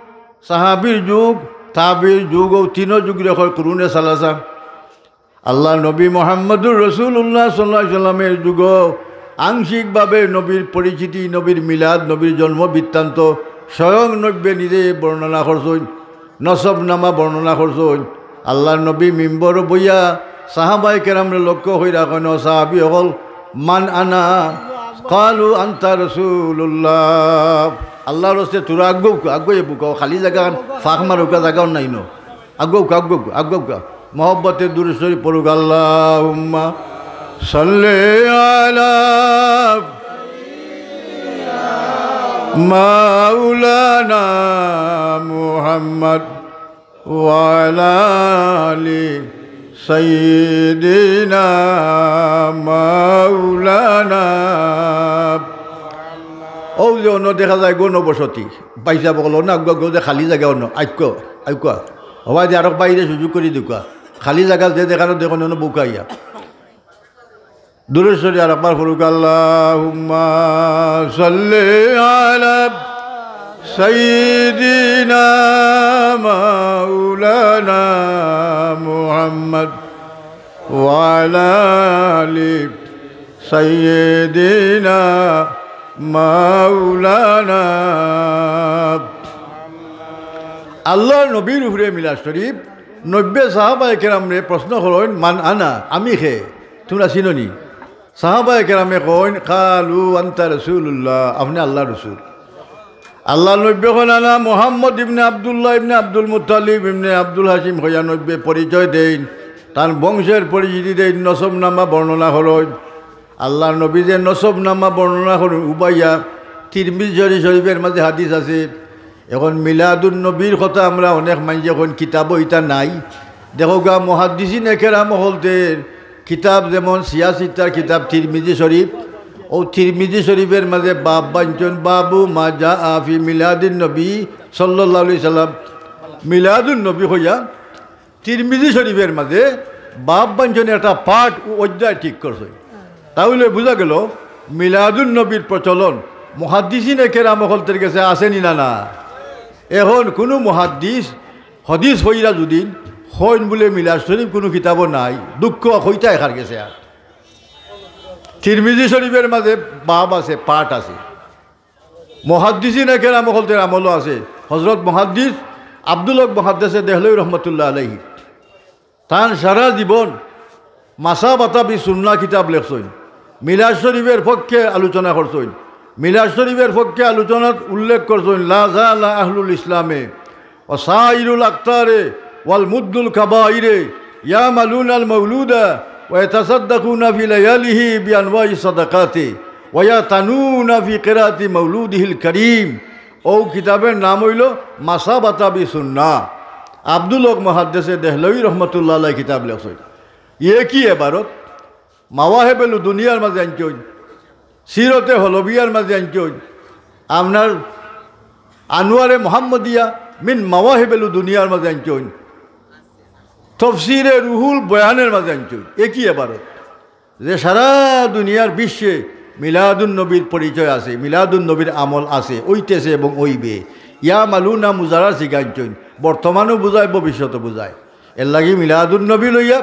সাহাবীর যুগ, তাবির যুগ, অউ তিনো যুগরে কয় কুরুনে সালাসা। আল্লাহর নবী মুহাম্মদুর রাসূলুল্লাহ সাল্লাল্লাহু আলাইহি ওয়াসাল্লামের যুগো আংশিকভাবে নবীর পরিচিতি, নবীর মিলাদ, নবীর জন্ম বৃত্তান্ত স্বয়ং নবীয়ে নিজে বর্ণনা করছইন, নসবনামা বর্ণনা করছইন। আল্লাহর নবী মিম্বরো বইয়া সাহাবায়ে কেরামরে লক্ষ্য কইরা কইন, "ও সাহাবী অকল, মান আনা?" ক্বালু, "আনতা রাসূলুল্লাহ।" আল্লাহর ওয়াস্তে তোরা আগুয়াউক্কা, আগুয়াইয়া বউক্কা, খালি জাগাখান ফাঁক মারউক্কা, জাগাও নাই ন। আগুয়াউক্কা, আগুয়াউক্কা, আগুয়াউক্কা। মহব্বতে দুরূদ শরীফ পড়উক্কা, আল্লাহুম্মা সাল্লি আলা মাওলানা মুহাম্মদ ওয়া আলা আলি সাইয়্যিদিনা মাওলানা। অউ যে অনো দেখা যায় গণবসতি, বাইসা বকল না, আগুয়া আগুয়া যে খালি জাগা অনো, আইক্কা, আইক্কা। হবায়দি আরক বাইরে সুযোগ করি দিউক্কা। খালি জাগা যে যেখানো দেখইন, অনো বউক্কা আইয়া। দুরূদ শরীফ আরকবার পড়উক্কা, আল্লাহুম্মা সাল্লি আলা সাইয়্যিদিনা মাওলানা মুহাম্মদ ওয়া আলা আলি সাইয়্যিদিনা মাওলানা। আল্লাহর নবীর উপরে মিলাদ শরীফ, নব্বে সাহাবায়ে কেরামরে প্রশ্ন করইন, "মান আনা?" আমি কে? তুমরা চিনো নি? সাহাবায়ে কেরামে কইন, "ক্বালু আনতা রাসূলুল্লাহ", আপনে আল্লাহর রসুল। আল্লাহর নবীয়ে কইন, "আনা মুহাম্মদ ইবনে আব্দুল্লাহ ইবনে আব্দুল মুত্তালিব ইবনে আব্দুল হাশিম" কইয়া নবীয়ে পরিচয় দেইন, তান বংশের পরিচিতি দেইন, নসবনামা বর্ণনা করইন। আল্লাহর নবী যে নসবনামা বর্ণনা করইন, উবাইয়া তিরমিজি শরীফের মাঝে হাদিস আছে। এখন মিলাদুন নবীর কথা আমরা অনেক মাইনষে কইন কিতাবো ইতা নাই। দেখউক্কা, মুহাদ্দিসিনে কেরাম অকলতের কিতাব যেমন সিয়াসিত্তার কিতাব তিরমিজি শরীফ, অউ তিরমিজি শরীফের মাঝে বাব বানছইন, বাবু মা জাআ ফি মিলাদিন নবী সাল্লাল্লাহু আলাইহি সাল্লাম, মিলাদুন নবী কইয়া তিরমিজি শরীফের মাঝে বাব বানছইন, একটা পার্ট, অধ্যায় ঠিক করছইন। তাইলে বুঝা গেল মিলাদুন নবীর প্রচলন মুহাদ্দিসিনে কেরাম অকলতের গেছে আছে নি না না? এখন কুনু মুহাদ্দিস হাদিস পড়িয়া যুদি কইন বুলে মিলাদ শরীফ কুনু কিতাবো নাই, দুঃখ কইতা একার গেছে আর। তিরমিজি শরীফের মাঝে বাব আছে, পার্ট আছে। মুহাদ্দিসিনে কেরাম অকলতের আমলো আছে। হজরত মুহাদ্দিস আব্দুল হক মুহাদ্দেসে দেহলভী রহমতুল্লাহ আলাইহি তান সারা জীবন মাসাবাতা বি সুন্নাহ কিতাব লেখছইন, মিলাদ শরীফের পক্ষে আলোচনা করছইন। মিলাদ শরীফের পক্ষে আলোচনাত উল্লেখ করছইন, "লা জালা আহলুল ইসলামে ওয়া সাইরুল আকতারে ওয়াল মুদ্দুল কাবাইরে ইয়ামালুনাল মাউলুদা ওয়া ইয়াতাসাদ্দাকুনা ফি লায়ালিহি বিআনওয়াইস সাদাকাতি ওয়া ইয়াতানুনা ফি কিরাতি মাউলুদিহিল কারীম।" অউ কিতাবের নাম অইলো মাসাবাতা বি সুন্নাহ। আব্দুল হক মুহাদ্দেসে দেহলভী রহমতুল্লাহ আলাইহি কিতাব লেখছইন। ইয়ে কি এবারত? মাওয়াহেবে লুদুনিয়ার মাঝে আনছইন। সিরতে হলবিয়ার মাঝে আনছইন, আপনার আনোয়ারে মোহাম্মদিয়া মিন মাওয়াহিবে লুদুনিয়ার মাঝে আনছইন, তফসিরে রুহুল বয়ানের মাঝে আনছইন। একই এবারত যে সারা দুনিয়ার বিশ্বে মিলাদুন নবীর পরিচয় আছে, মিলাদুন নবীর আমল আছে, অইতেছে এবং অইবে। ইয়ামালুনা মুজারা শিখাইছইন, বর্তমানও বুঝায়, ভবিষ্যতও বুঝায়। এর লাগি মিলাদুন নবী লইয়া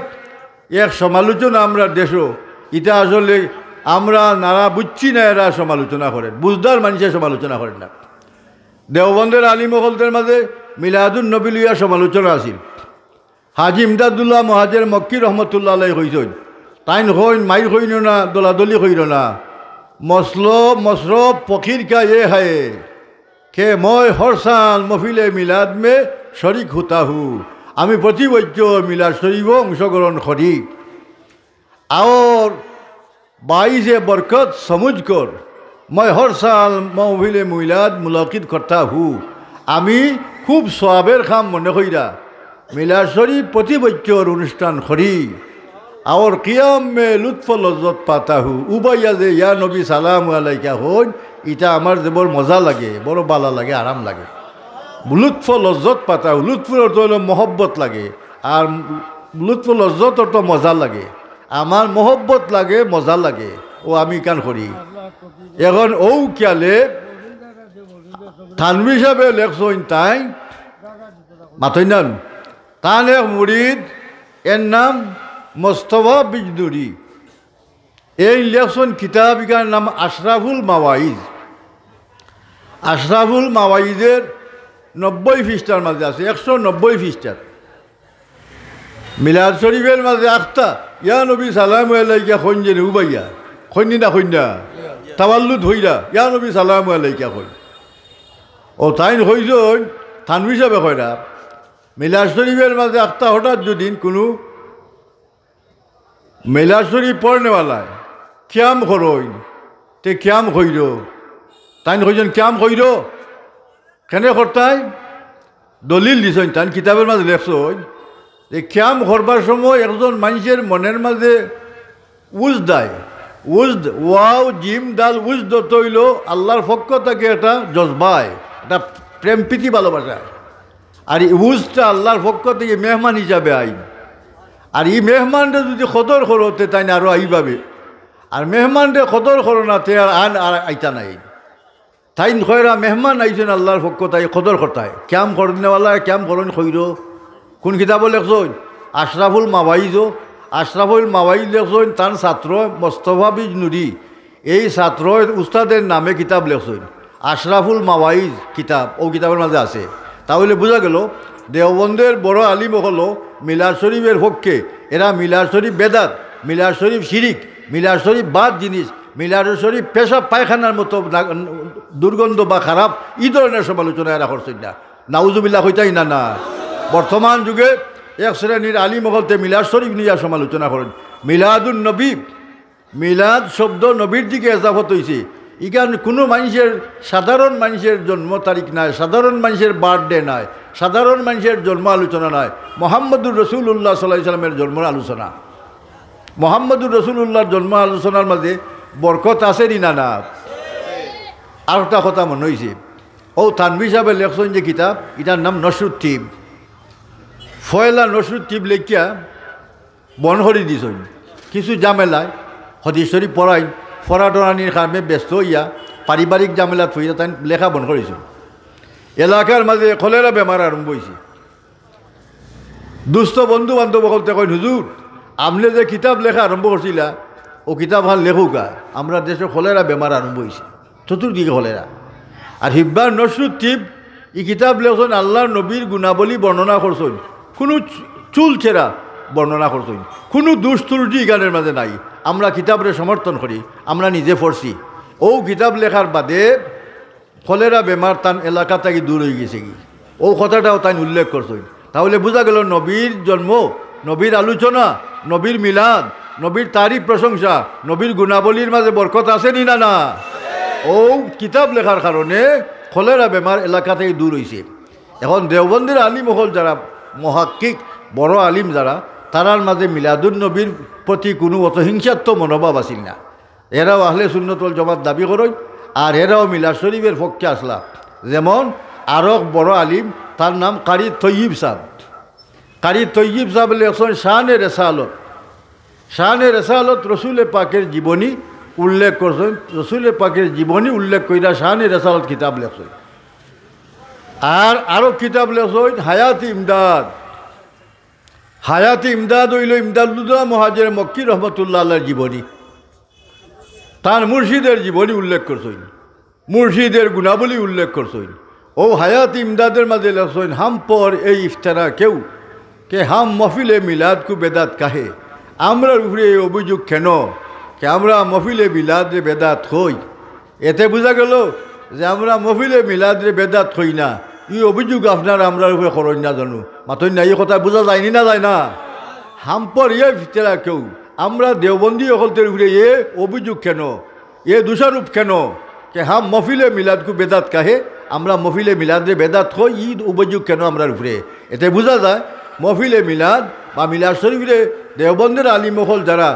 এক সমালোচনা আমরার দেশো, ইটা আসলে আমরা নারা বুঝছি না, এরা সমালোচনা করের, বুঝদার মানষে সমালোচনা করের না। দেওবন্দের আলিম অকলদের মাঝে মিলাদুন নবী লইয়া সমালোচনা আছিল। হাজী ইমদাদুল্লাহ মুহাজির মক্কি রহমতুল্লাহ আলাইহি কইছইন, তাইন কইন, "মাইর কইরো না, দলাদলি কইরো না, মসলো মসরব ফকির কা এ হায়, কে মই হর সাল মহফিলে মিলাদ মে শরিক হুতা হু।" আমি প্রতি বছর মিলাদ শরীফো অংশগ্রহণ করি। আর বাইসে বরকত সমুজ কর, মই হর সাল মহফিলে মিলাদ মুলাকিত করতা হু। আমি খুব সওয়াবের কাম মনে কইরা মিলাদ শরীফ প্রতি বছর অনুষ্ঠান করি। আর কিয়াম মে লুৎফ লজ্জত পাতা হু। উবাইয়া যে ইয়া নবী সালাম আলাইকা কইন, ইটা আমার যে বড় মজা লাগে, বড় বালা লাগে, আরাম লাগে। লুৎফ লজ্জত পাতা হু, লুৎফর অর্থ অইলো মহব্বত লাগে, আর লুৎফ লজ্জত অর্থ মজা লাগে। আমার মহব্বত লাগে, মজা লাগে, অউ আমি ইখান করি। এখন অউ খিয়ালে থানভী সাবে লেখছইন, তাইন মাতইন না নু, তান এক মুরিদ, এর নাম মোস্তফা বিজনুরি। এইন লেখছইন কিতাব, ইখানর নাম আশরাফুল মাওয়াইজ। আশরাফুল মাওয়াইজের নব্বই পৃষ্ঠার মাঝে আছে, একশো নব্বই পৃষ্ঠার। মিলাদ শরীফের মাঝে আখতা, ইয়া নবী সালাম আলাইকা কইন যে নে উবাইয়া, কইন নি না কইন না? তাওয়াল্লুদ অইরা, ইয়া নবী সালাম আলাইকা কইন। অউ তাইন কইছইন, থানভী সাবে কইরা, মিলাদ শরীফের মাঝে আখতা হঠাৎ যুদি কুনু মিলাদ শরীফ পড়নেওয়ালায় কিয়াম করইন, তে কিয়াম কইরো। তাইন কইছইন, "কিয়াম কইরো, কেনে করতায়?" দলিল দিছইন, তাইন কিতাবের মাঝে লেখছইন যে কিয়াম করবার সময় একজন মানষের মনের মাঝে উজদ আয়। উজদ, ওয়াও, জিম, দাল, উজদ অর্থ অইলো আল্লাহর পক্ষ থাকি একটা জজবা আয়, একটা প্রেম প্রীতি ভালোবাসা আয়। আর ই উজদটা আল্লাহর পক্ষ থাকি মেহমান হিসাবে আইন। আর ই মেহমানরে যুদি কদর করো, তে তাইন আরো আইবা বে। আর মেহমানরে কদর করো না, তে আর আন আর আইতা নায়। তাইন কইরা মেহমান আইছইন আল্লাহর পক্ষ থাকি, কদর করতায়। কিয়াম করনেওয়ালায় কিয়াম করইন কইরো। কুন কিতাবো লেখছইন? আশরাফুল মাওয়াইজো। আশরাফুল মাওয়াইজ লেখছইন তান ছাত্র মোস্তফা বিজনুরি। এই ছাত্র উস্তাদের নামে কিতাব লেখছইন, আশরাফুল মাওয়াইজ কিতাব, অউ কিতাবের মাঝে আছে। তা অইলে বুঝা গেল, দেওবন্দের বড় আলিম অকল মিলাদ শরীফের পক্ষে, এরা মিলাদ শরীফ বেদাত, মিলাদ শরীফ শিরিক, মিলাদ শরীফ বাদ জিনিস, মিলাদ শরীফ পেশাব পায়খানার মতো না-, দুর্গন্ধ বা খারাপ, ই ধরনের সমালোচনা এরা করছইন না। নাউজুবিল্লাহ কইতায় না, না। বর্তমান যুগে এক শ্রেণীর আলিম অকলতে মিলাদ শরীফ নিয়া সমালোচনা করইন। মিলাদুন নবী, মিলাদ শব্দ নবীর দিকে এজাফত অইছে। ইখান কুনু মানষের, সাধারণ মানষের জন্ম তারিখ নায়, সাধারণ মানষের birthday নায়, সাধারণ মানষের জন্ম আলোচনা নায়, মোহাম্মদুর রাসূলুল্লাহ সাল্লাল্লাহু আলাইহি ওয়াসাল্লামের জন্মর আলোচনা। মোহাম্মদুর রাসূলুল্লাহর জন্ম আলোচনার মাঝে বরকত আছে নি না, না? আর একটা কথা মনে অইছে, অউ থানভী সাবে লেখছইন যে কিতাব, ইটার নাম নশরুত তিব। পয়লা নশরুত তিব লেখিয়া বন্ধ করি দিছইন। কিছু ঝামেলায়, হাদিস শরীফ পড়াইন, পড়া টড়ানির কামে ব্যস্ত অইয়া পারিবারিক ঝামেলাত পড়িয়া তাইন লেখা বন্ধ করিছইন। এলাকার মাঝে কলেরা বেমার আরম্ভ অইছে। দুস্থ বন্ধু বান্ধব অকলতে কইন, "হুজুর, আপনে যে কিতাব লেখা আরম্ভ করছিলা, অউ কিতাবখান লেখউক্কা, আমরার দেশো কলেরা বেমার আরম্ভ অইছে।" চতুর্দিকে কলেরা। আর হিব্বার নশরুত তিব ই কিতাব লেখছইন, আল্লাহর নবীর গুণাবলী বর্ণনা করছইন, কুনু চু-, চুল ছেঁড়া বর্ণনা করছইন, কুনু দুষ ত্রুটি ইখানর মাঝে নাই। আমরা কিতাবরে সমর্থন করি, আমরা নিজে পড়ছি। অউ কিতাব লেখার বাদে কলেরা বেমার তান এলাকা থাকি দূর অইগেছেগি, অউ কথাটাও তাইন উল্লেখ করছইন। তা অইলে বুঝা গেল নবীর জন্ম, নবীর আলোচনা, নবীর মিলাদ, নবীর তারিফ প্রশংসা, নবীর গুণাবলীর মাঝে বরকত আছে নি না, না? অউ কিতাব লেখার কারণে কলেরা বেমার এলাকা থাকি দূর অইছে। এখন দেওবন্দের আলিম অকল যারা মুহাক্কিক, বড় আলিম যারা, তারার মাঝে মিলাদুন নবীর প্রতি কুনু অত হিংসাত্মক মনোভাব আছিল না। এরাও আহলে সুন্নত ওয়াল জামাত দাবি করইন, আর এরাও মিলাদ শরীফের পক্ষে আছলা। যেমন আরক বড় আলিম, তার নাম কারি তৈয়ব সাহেব। কারি তৈয়ব সাহেব লেখছইন শানে রেসালত। শানে রেসালত রসুলে পাকের জীবনী উল্লেখ করছইন, রসুলে পাকের জীবনী উল্লেখ কইরা শানে রেসালত কিতাব লেখছইন। আর আরো কিতাব লেখছইন হায়াত ইমদাদ। হায়াত ইমদাদ অইল ইমদাদুল্লাহ মুহাজির মক্কি রহমতুল্লাহ আলাইহির জীবনী। তার মুর্শিদের জীবনী উল্লেখ করছইন, মুর্শিদের গুণাবলী উল্লেখ করছইন। ও হায়াত ইমদাদের মাঝে লেখছইন, হাম পর এই ইফতারা কেউ কে হাম মহফিলে মিলাদ কু বেদাত কাহে। আমরার উপরে এই অভিযোগ কেন কে আমরা মহফিলে মিলাদরে বেদাত কই? এতে বুঝা গেল যে আমরা মহফিলে মিলাদরে বেদাত কই না। ই অভিযোগ আপনারা আমরার উপরে করইন না জানু? মাতইন না, ই কথা বুঝা যায়নি না যায় না? হাম পর এই ইফতারা কেউ আমরা দেওবন্দি অকলতর উপরে এ অভিযোগ কেন, এ দোষারোপ কেন? কে হাম মহফিলে মিলাদ কু বেদাত কাহে, আমরা মহফিলে মিলাদরে বেদাত কই, ই অভিযোগ কেন আমরার উপরে? এতে বুঝা যায় মহফিলে মিলাদ বা মিলাদ শরীফরে দেওবন্দের আলিম অকল যারা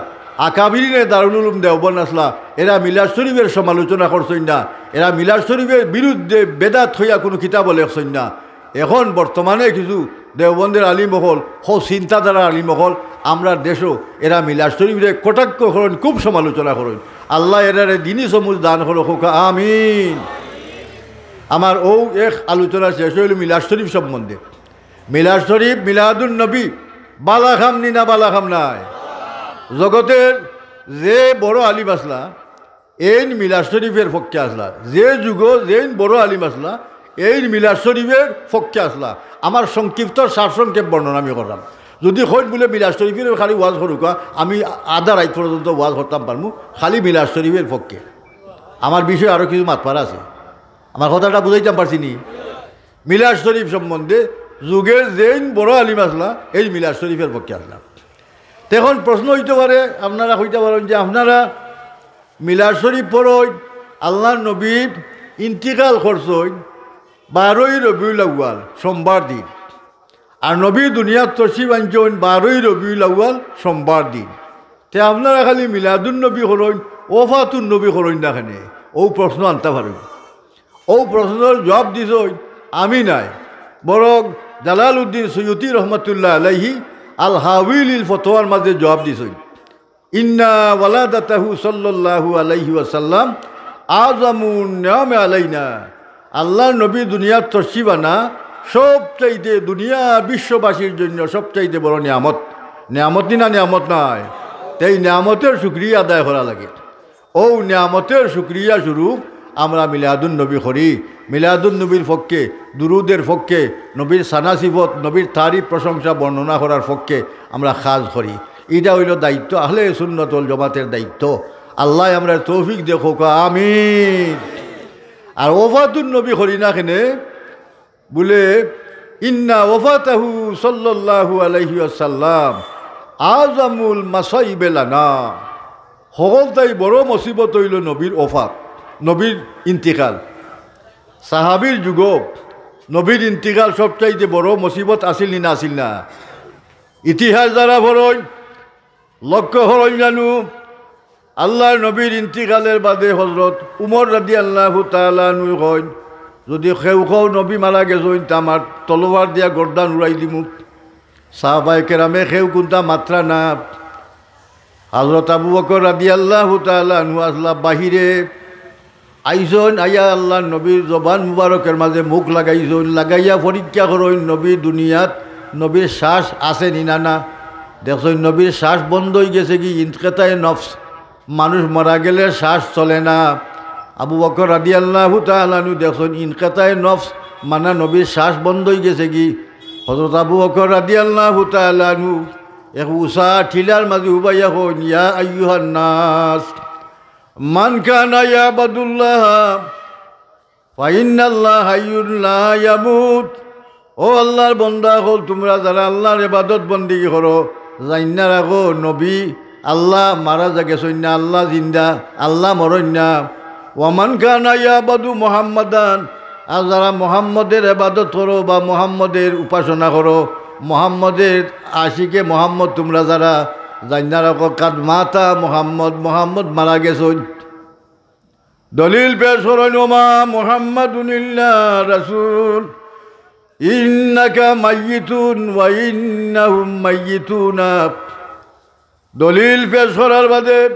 আকাবিরিনে দারুল উলুম দেওবন্দ আছলা, এরা মিলাদ শরীফের সমালোচনা করছইন না, এরা মিলাদ শরীফের বিরুদ্ধে বেদাত কইয়া কুনু কিতাবও লেখছইন না। এখন বর্তমানে কিছু দেওবন্দের আলিম অকল, হউ চিন্তাধারার আলিম অকল, আমরার দেশো এরা মিলাদ শরীফরে কটাক্ষ করইন, খুব সমালোচনা করইন। আল্লায় এরারে দিনি সমুজ দান করো, কউক্কা আমিন। আমার অউ এক আলোচনা শেষ অইল মিলাদ শরীফ সম্বন্ধে। মিলাদ শরীফ, মিলাদুন নবী, বালা কাম নি না বালা কাম নায়? জগতের যে বড় আলিম আছলা, এইন মিলাদ শরীফের পক্ষে আছলা, যে যুগো যেইন বড় আলিম আছলা, এইন মিলাদ শরীফের পক্ষে আছলা। আমার সংক্ষিপ্ত সারসংক্ষেপ বর্ণনা আমি করলাম। যদি কইন বুলে মিলাদ শরীফের খালি ওয়াজ করুক্কা, আমি আধা রাইত পর্যন্ত ওয়াজ করতাম পারমু, খালি মিলাদ শরীফের পক্ষে। আমার বিষয়ে আরো কিছু মাতবার আছে, আমার কথাটা বুঝাইতাম পারছি নি? মিলাদ শরীফ সম্বন্ধে যুগের যেইন বড় আলিম আছলা, এইন মিলাদ শরীফের পক্ষে আছলা। তে এখন প্রশ্ন অইতে পারে, আপনারা কইতা পারইন যে আপনারা মিলাদ শরীফ পড়ইন, আল্লার নবীর ইন্তিকাল করছইন বারোই রবিউল আউয়াল সোমবার দিন, আর নবী দুনিয়াত তশরিফ আনছইন বারোই রবিউল আউয়াল সোমবার দিন। তে আপনারা খালি মিলাদুন নবী করইন, ওফাতুন নবী করইন না কেনে? অউ প্রশ্ন আনতা পারইন। অউ প্রশ্নর জুয়াব দিছইন আমি নায়, বরং জালালউদ্দিন সুয়ুতি রহমতুল্লাহ আলাইহি আল হাউই লিল ফতোয়ার মাঝে জুয়াব দিছইন। ইন্না ওয়ালাদাতাহু সাল্লাল্লাহু আলাইহি ওয়াসাল্লাম আযমুন নিয়ামে আলাইনা। আল্লার নবী দুনিয়াত তশরিফ আনা সবচাইতে, দুনিয়া বিশ্ববাসীর জন্য সবচাইতে বড় নিয়ামত। নিয়ামত নি না নিয়ামত নায়? তে এই নিয়ামতের শুকরিয়া আদায় করা লাগে। অউ নিয়ামতের শুকরিয়া স্বরূপ আমরা মিলাদুন নবী করি। মিলাদুন নবীর পক্ষে, দুরুদের পক্ষে, নবীর সানা সিফত, নবীর তারিফ প্রশংসা বর্ণনা করার পক্ষে আমরা কাজ করি। ইটা অইল দায়িত্ব, আহলে সুন্নত ওয়াল জামাতের দায়িত্ব। আল্লায় আমরারে তৌফিক দেউক্কা, আমিন। আর ওফাতুন নবী করি না কেনে? বুলে, ইন্না ওফাতাহু সাল্লাল্লাহু আলাইহি ওয়াসাল্লাম আযমুল মাসাইবে লানা। হকলতাই বড় মুসিবত অইল নবীর ওফাত, নবীর ইন্তিকাল। সাহাবীর যুগো নবীর ইন্তিকাল সবচাইতে বড় মুসিবত আছিল নি না আছিল না? ইতিহাস যারা পড়ইন, লক্ষ্য করইন জানু, আল্লার নবীর ইন্তিকালের বাদে হজরত উমর রাদিয়াল্লাহু তাআলা আনহু কইন, যদি কেউ কও নবী মারা গেছইন, তে আমার তলোয়ার দিয়া গর্দান উড়াই দিমু। সাহাবায়ে কেরামে কেউ কুন্তা মাতরা না। হজরত আবু বকর রাদিয়াল্লাহু তাআলা আনহু আছলা বাহিরে, আইছইন, আইয়া আল্লার নবীর জবান মুবারকের মাঝে মুখ লাগাইছইন, লাগাইয়া পরীক্ষা করইন নবী দুনিয়াত, নবীর শ্বাস আছে নি না না। দেখছইন নবীর শ্বাস বন্ধ অইগেছে গি, ইনকেতায়ে নফস, মানুষ মারা গেলে শ্বাস চলে না। আবু বকর রাদিয়াল্লাহু তাআলা আনহু দেখছইন ইনকেতায়ে নফস, মানা নবীর শ্বাস বন্ধ অইগেছে গি। হজরত আবু বকর রাদিয়াল্লাহু তাআলা আনহু এক উষা টিলার মাঝে উবাইয়া কইন, ইয়া আইয়ুহান নাস, মান কানা ইয়াবুদুল্লাহ ফাইন্নাল্লাহ হাইয়ুন লা ইয়ামুত। ও আল্লার বন্দা অকল, তুমরা যারা আল্লার ইবাদত বন্দেগি করো, জাইন্না রাখো, নবী, আল্লা মারা যা গেছইন না, আল্লা জিন্দা, আল্লা মরইন না। ওয়া মান কানা ইয়াবুদু মুহাম্মাদান, আর যারা মুহাম্মদের ইবাদত করো বা মুহাম্মদের উপাসনা করো, মুহাম্মদের আশিকে মুহাম্মদ তুমরা যারা, জাইন্না রাখো, "কাদ মাতা মুহাম্মদ, মুহাম্মদ মারা গেছইন।" দলিল পেশ করইন, "ওমা মুহাম্মাদুন ইল্লা রাসূল, ইন্নাকা মাইয়িতুন ওয়া ইন্নাহুম মাইয়িতুনা।" দলিল পেশ করার বাদে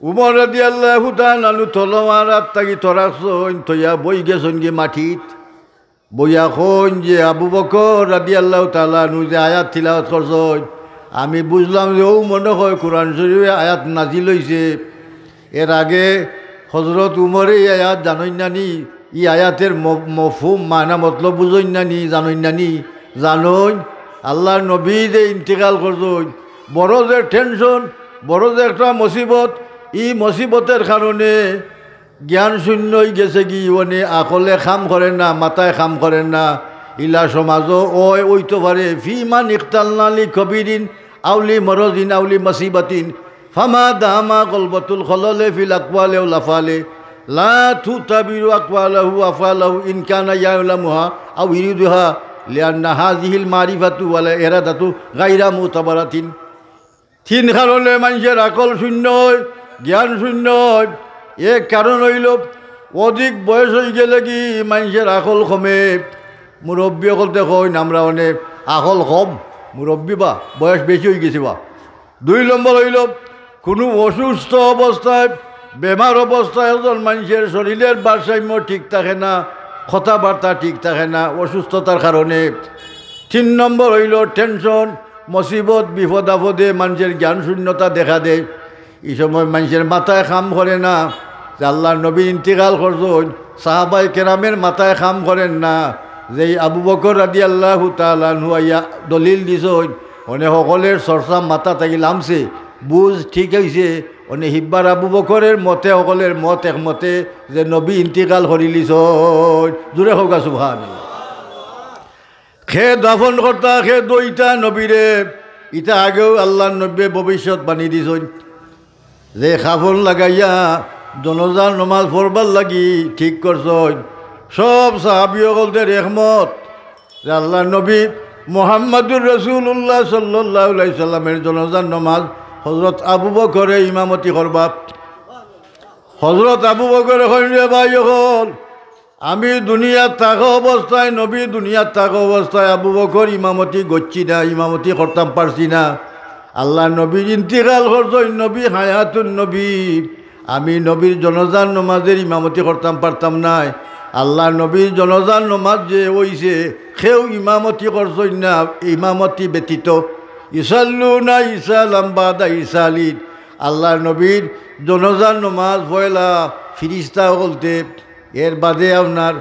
উমর রাদিয়াল্লাহু তাআলা আনহু তলোয়ার আত থাকি থরাকছইন, থইয়া বই গেছইন গি মাটিত। বইয়া কইন যে, "আবু বকর রাদিয়াল্লাহু তাআলা আনহু যে আয়াত তিলাওয়াত করছইন, আমি বুঝলাম যে অউ মনে হয় কোরআন শরীফে আয়াত নাজিল অইছে। এর আগে হযরত উমরে ই আয়াত জানইন না নি, ই আয়াতের ম-, মফহুম, মানা, মতলব বুঝইন না নি, জানইন না নি?" জানইন। আল্লাহর নবী যে ইন্তিকাল করছইন, বড় যে টেনশন, বড় যে একটা মুসিবত, ই মুসিবতের কারণে জ্ঞান শূন্য অই গেছে গি, অনে আকলে কাম করে না, মাথায় কাম করে না। ইলা সমাজও অয়, অইতো পারে। ফিমান ইকতালনা লি কবিরিন আও লি মরজিন আও লি মাসিবাতিন, ফামা দামা গলবাতুল খললে ফিল আকওয়ালে ওয়াল আফআলে, লা তুতাবিরু আকওয়ালাহু আফআলাহু ইন কানা ইয়ালামুহা আও ইউরিদুহা, লিআন্না হাযিহিল মারিফাতু ওয়াল ইরাদাতু গায়রা মুতাবারাতিন। তিন কারণে মানষের আকল শূন্য অয়, জ্ঞান শূন্য অয়। এক কারণ অইলো, অধিক বয়স অই গেলে গি মানষের আকল কমে। মুরব্বি অকলতে কইন, "আমরা অনে আকল কম, মুরব্বি বা, বয়স বেশি অই গেছে বা।" দুই নম্বর অইলো, কুনু অসুস্থ অবস্থায়, বেমার অবস্থায় একজন মানষের শরীরের ভারসাম্য ঠিক থাকে না, কথাবার্তা ঠিক থাকে না, অসুস্থতার কারণে। তিন নম্বর অইলো টেনশন, মুসিবত, বিপদ আপদে মানষের জ্ঞান শূন্যতা দেখা দেয়। ই সময় মানষের মাথায় কাম করে না যে আল্লাহর নবী ইন্তিকাল করছইন, সাহাবায়ে কেরামের মাথায় কাম করের না। যেই আবু বকর রাদিয়াল্লাহু তাআলা আনহু আইয়া দলিল দিছইন, অনে হকলের চর্চা মাথা থাকি লামছে, বুঝ ঠিক অইছে। অনে হিব্বার আবু বকরের মতে, হকলের মত একমতে যে নবী ইন্তিকাল করিলিছইন। জুরে কউক্কা সুবহানাল্লাহ। কে দাফন করতা, কে ধইতা নবীরে, ইতা আগেউ আল্লাহর নবীয়ে ভবিষ্যৎবাণী দিছইন। যে কাফন লাগাইয়া জনাজার নমাজ পড়বার লাগি ঠিক করছইন, সব সাহাবী অকলদের একমত যে আল্লাহর নবী মুহাম্মাদুর রাসূলুল্লাহ সাল্লাল্লাহু আলাইহি সাল্লামের জনাজার নমাজ হযরত আবু বকরে ইমামতি করবা। হযরত আবু বকরে কইন, "রে ভাই অকল, আমি দুনিয়াত থাকা অবস্থায়, নবী দুনিয়াত থাকা অবস্থায় আবু বকর ইমামতি গচ্ছি না, ইমামতি করতাম পারছি না। আল্লাহর নবীর ইন্তিকাল করছইন, নবী হায়াতুন নবী, আমি নবীর জনাজার নমাজের ইমামতি করতাম পারতাম নায়। আল্লাহর নবীর জনাজার নমাজ যে অইছে, কেউ ইমামতি করছইন না, ইমামতি ব্যতীত। ইসাল্লুনা ইসালাম বাদা ইসালিন।" আল্লাহর নবীর জনাজার নমাজ পয়লা ফিরিস্তা অকলতে, এর বাদে আপনার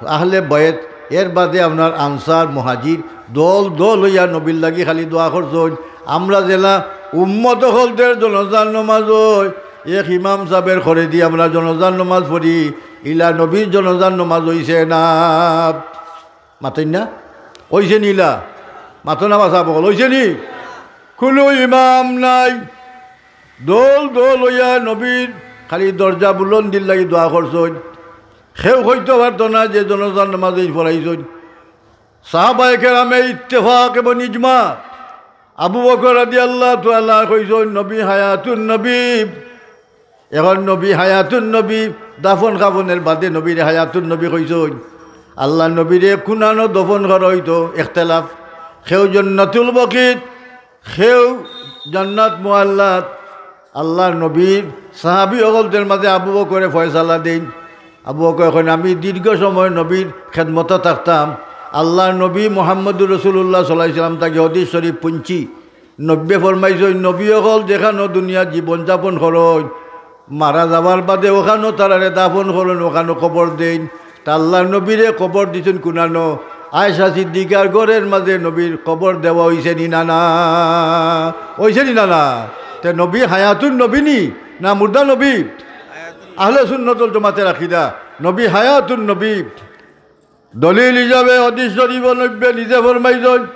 আহলে বায়েত, এর বাদে আপনার আনসার, মুহাজির, দল দল অইয়া নবীর লাগি খালি দোয়া করছইন। আমরা যেলা উম্মত অকলদের জনাজার নমাজ অয়, এক ইমাম সাবের করেদি আমরা জনাজার নমাজ পড়ি, ইলা নবীর জনাজার নমাজ অইছে না। মাতইন না? অইছে নি ইলা? মাতো না বা সাব অকল, অইছে নি? কুনু ইমাম নাই। দল দল অইয়া নবীর খালি দরজা বুলন্দির লাগি দোয়া করছইন। কেউ কইতো পারতো না যে জনাজার নমাজ এইন পড়াইছইন। সাহাবায়ে কেরামে ইত্তেফাক এবং ইজমা। আবু বকর রাদিয়াল্লাহু তাআলা কইছইন, "নবী হায়াতুন নবী।" এখন নবী হায়াতুন নবী, দাফন কাফনের বাদে নবীরে হায়াতুন নবী কইছইন। আল্লাহর নবীরে কুনানো দফন করা অইতো, ইখতিলাফ। কেউ জান্নাতুল বকিত, কেউ জান্নাত মুআল্লাত। আল্লাহর নবীর সাহাবী অকলদের মাঝে আবু বকরে ফয়সালা দেইন। আবু বকরে কইন, "আমি দীর্ঘ সময় নবীর খেদমতো থাকতাম। আল্লাহর নবী মুহাম্মদুর রাসূলুল্লাহ সাল্লাল্লাহু আলাইহি ওয়াসাল্লাম থাকি হাদিস শরীফ হুনছি।" নবীয়ে ফরমাইছইন, নবী অকল যেখানো দুনিয়াত জীবন যাপন করইন, মারা যাওয়ার বাদে অখানো তারারে দাফন করইন, অখানো কবর দেইন। তে আল্লাহর নবীরে কবর দিছইন কুনানো? আয়েশা সিদ্দিকার ঘরের মাঝে নবীর কবর দেওয়া অইছে নি না না? অইছে নি না না? তে নবী হায়াতুন নবী নি না মুর্দা নবী? আহলে সুন্নত ওয়াল জামাতের আকিদা, নবী হায়াতুন নবী। দলিল হিসাবে হাদিস শরীফ নবীয়ে নিজে ফরমাইছইন,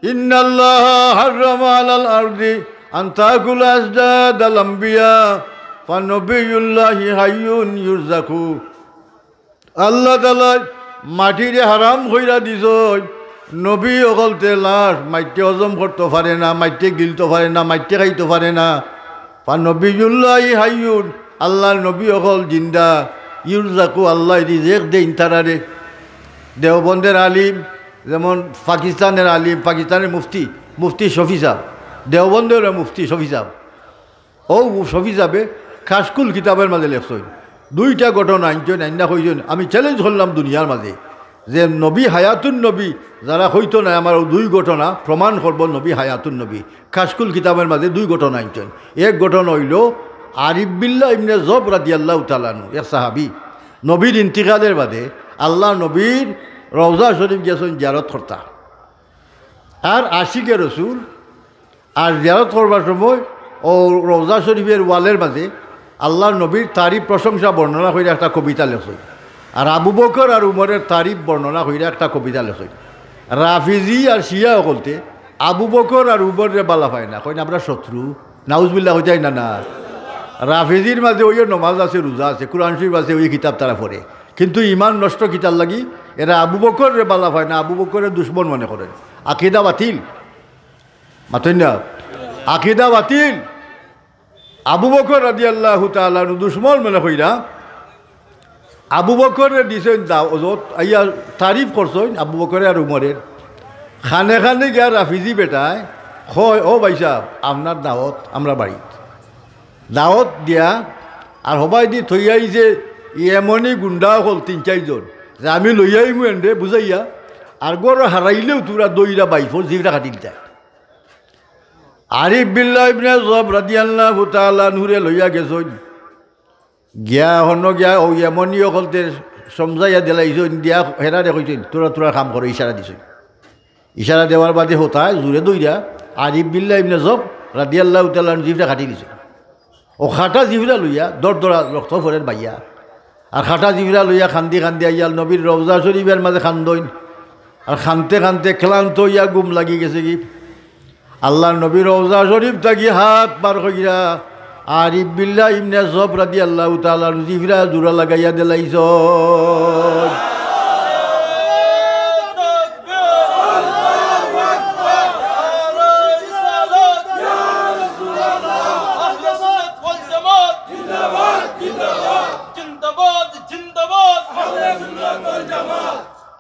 "ইন্নাল্লাহা হাররামা আলাল আরদি আন তাকুলা আজদাদাল আম্বিয়া, ফানবিয়ুল্লাহি হাইয়ুন ইউরজাকু।" আল্লাহ তাআলায় মাটিরে হারাম কইরা দিছইন, নবী অকলতে লাশ, মাইতে হজম করতো পারে না, মাইতে গিলতো পারে না, মাইতে খাইতো পারে না। ফা নবিয়ুল্লাহি হাইয়ুন, আল্লাহর নবী অকল জিন্দা। ইউরজাকু, আল্লায় রিজেক দেইন তারারে। দেওবন্দের আলিম, যেমন পাকিস্তানের আলিম, পাকিস্তানের মুফতি, মুফতি শফি সাহেব, দেওবন্দের মুফতি শফি সাহেব। ও শফি সাহেবে কাশকুল কিতাবের মাঝে লেখছইন, দুইটা ঘটনা আনছইন, আইন্না কইছইন, আমি চ্যালেঞ্জ করলাম দুনিয়ার মাঝে যে নবী হায়াতুন নবী যারা কইতো নায়, আমার অউ দুই ঘটনা প্রমাণ করবো নবী হায়াতুন নবী। কাশকুল কিতাবের মাঝে দুই ঘটনা আনছইন। এক ঘটনা অইলো আরিফ বিল্লাহ ইবনে জব রাদিয়াল্লাহু তাআলা আনহু, এক সাহাবী, নবীর ইন্তিকালের বাদে আল্লাহর নবীর রওজা শরীফ গেছইন জিয়ারত করতা। আর আশিকে রসুল আর জিয়ারত করবার সময় অউ রওজা শরীফের ওয়ালের মাঝে আল্লাহর নবীর তারিফ প্রশংসা বর্ণনা কইরা একটা কবিতা লেখছইন। আর আবু বকর আর উমরের তারিফ বর্ণনা কইরা একটা কবিতা লেখছইন। রাফিজি আর শিয়া অকলতে আবু বকর আর উমররে বালা পায় না, কইন আমরা শত্রু। নাউজুবিল্লাহ, কইতায় না না? রাফিজির মাঝে অউ নমাজ আছে, রোজা আছে, কোরআন শরীফ আছে, অউ কিতাব তারা পড়ে, কিন্তু ইমান নষ্ট কিতার লাগি? এরা আবু বকররে বালা পায় না, আবু বকররে দুশমন মনে করেন। আকিদা বাতিল। মাতইন না? আকিদা বাতিল। আবু বকর রাদিয়াল্লাহু তাআলা আনহু দুশমন মনে কইরা আবু বকররে দিছইন দাওয়াত, আইয়া তারিফ করছইন আবু বকরে আর উমরের। খানে খানে গিয়া রাফিজি বেটায় কয়, "ও ভাই সাহেব, আপনার দাওয়াত আমরার বাড়িত।" দাওয়াত দিয়া আর হবায়দি থইয়া আইছে ইয়েমনি গুন্ডা অকল তিন চাইরজন, যে আমি লইয়া আইমু এনরে বুঝাইয়া, আর ঘরো হারাইলেউ তুমরা দইরা বাইফর জিভরা কাটি দিতায়। আরিফ বিল্লাহ ইবনে জব রাদিয়াল্লাহু তাআলা আনহুরে লইয়া গেছইন। গিয়া হনো গিয়া অউ ইয়েমনি অকলতে সমঝাইয়া দিলাইছইন, দিয়া হেরারে কইছইন, "তুমরা তুমরার কাম করো," ইশারা দিছইন। ইশারা দেওয়ার বাদে হতায় জুরে দইরা আরিফ বিল্লাহ ইবনে জব রাদিয়াল্লাহু তাআলা আনহুর জিভরা কাটি দিছইন। অউ কাটা জিভরা লইয়া দর দরা রক্ত পড়ের বাইয়া। আর কাটা জিভরা লইয়া কান্দি কান্দি আইয়া নবীর রওজা শরীফের মাঝে কান্দইন। আর কানতে কানতে ক্লান্ত অইয়া ঘুম লাগি গেছেগি। আল্লাহর নবী রওজা শরীফ থাকি আত বার কইরা আরিফ বিল্লাহ ইবনে জব রাদিয়াল্লাহু তাআলা আনহুর জিভরা জুরা লাগাইয়া দিলাইছইন।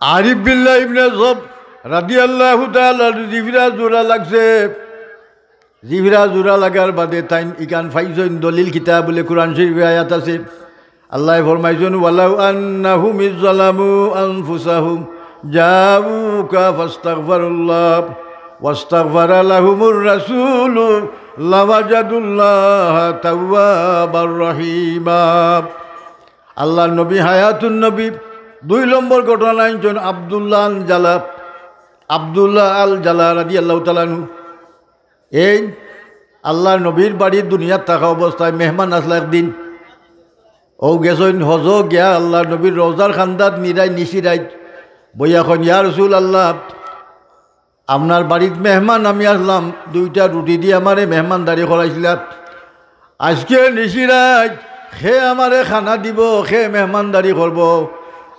আরিফ বিল্লাহ ইবনে জব রাদিয়াল্লাহু তাআলা আনহুর জিভরা জুরা লাগছে। জিভরা জুরা লাগার বাদে তাইন ইখান পাইছইন দলিল কিতা বুলে কোরআন শরীফে আয়াত আছে। আল্লায় ফরমাইছইন, "ওয়ালাউ আন্নাহুম ইজ জালামু আনফুসাহুম জাউকা ফাস্তাগফারুল্লাহ ওয়াস্তাগফারা লাহুমুর রাসূলু লাওয়াজাদুল্লাহা তাওয়াবার রহিমা।" আল্লাহর নবী হায়াতুন নবী। দুই নম্বর ঘটনা আনছইন আব্দুল্লাহ আল জালা, আব্দুল্লাহ আল জালা রাদিয়াল্লাহু তাআলা আনহু। এই আল্লাহর নবীর বাড়িত দুনিয়াত থাকা অবস্থায় মেহমান আছলা একদিন। অউ গেছইন হজো গিয়া আল্লাহর নবীর রওজার কান্দাত নিরাই নিশি রাইত বইয়া কইন, "ইয়া রাসূলুল্লাহ, আপনার বাড়িত মেহমান আমি আছলাম, দুইটা রুটি দি আমারে মেহমানদারি করাইছলা। আইজকে নিশি রাইত কে আমারে খানা দিবো, কে মেহমানদারি করবো?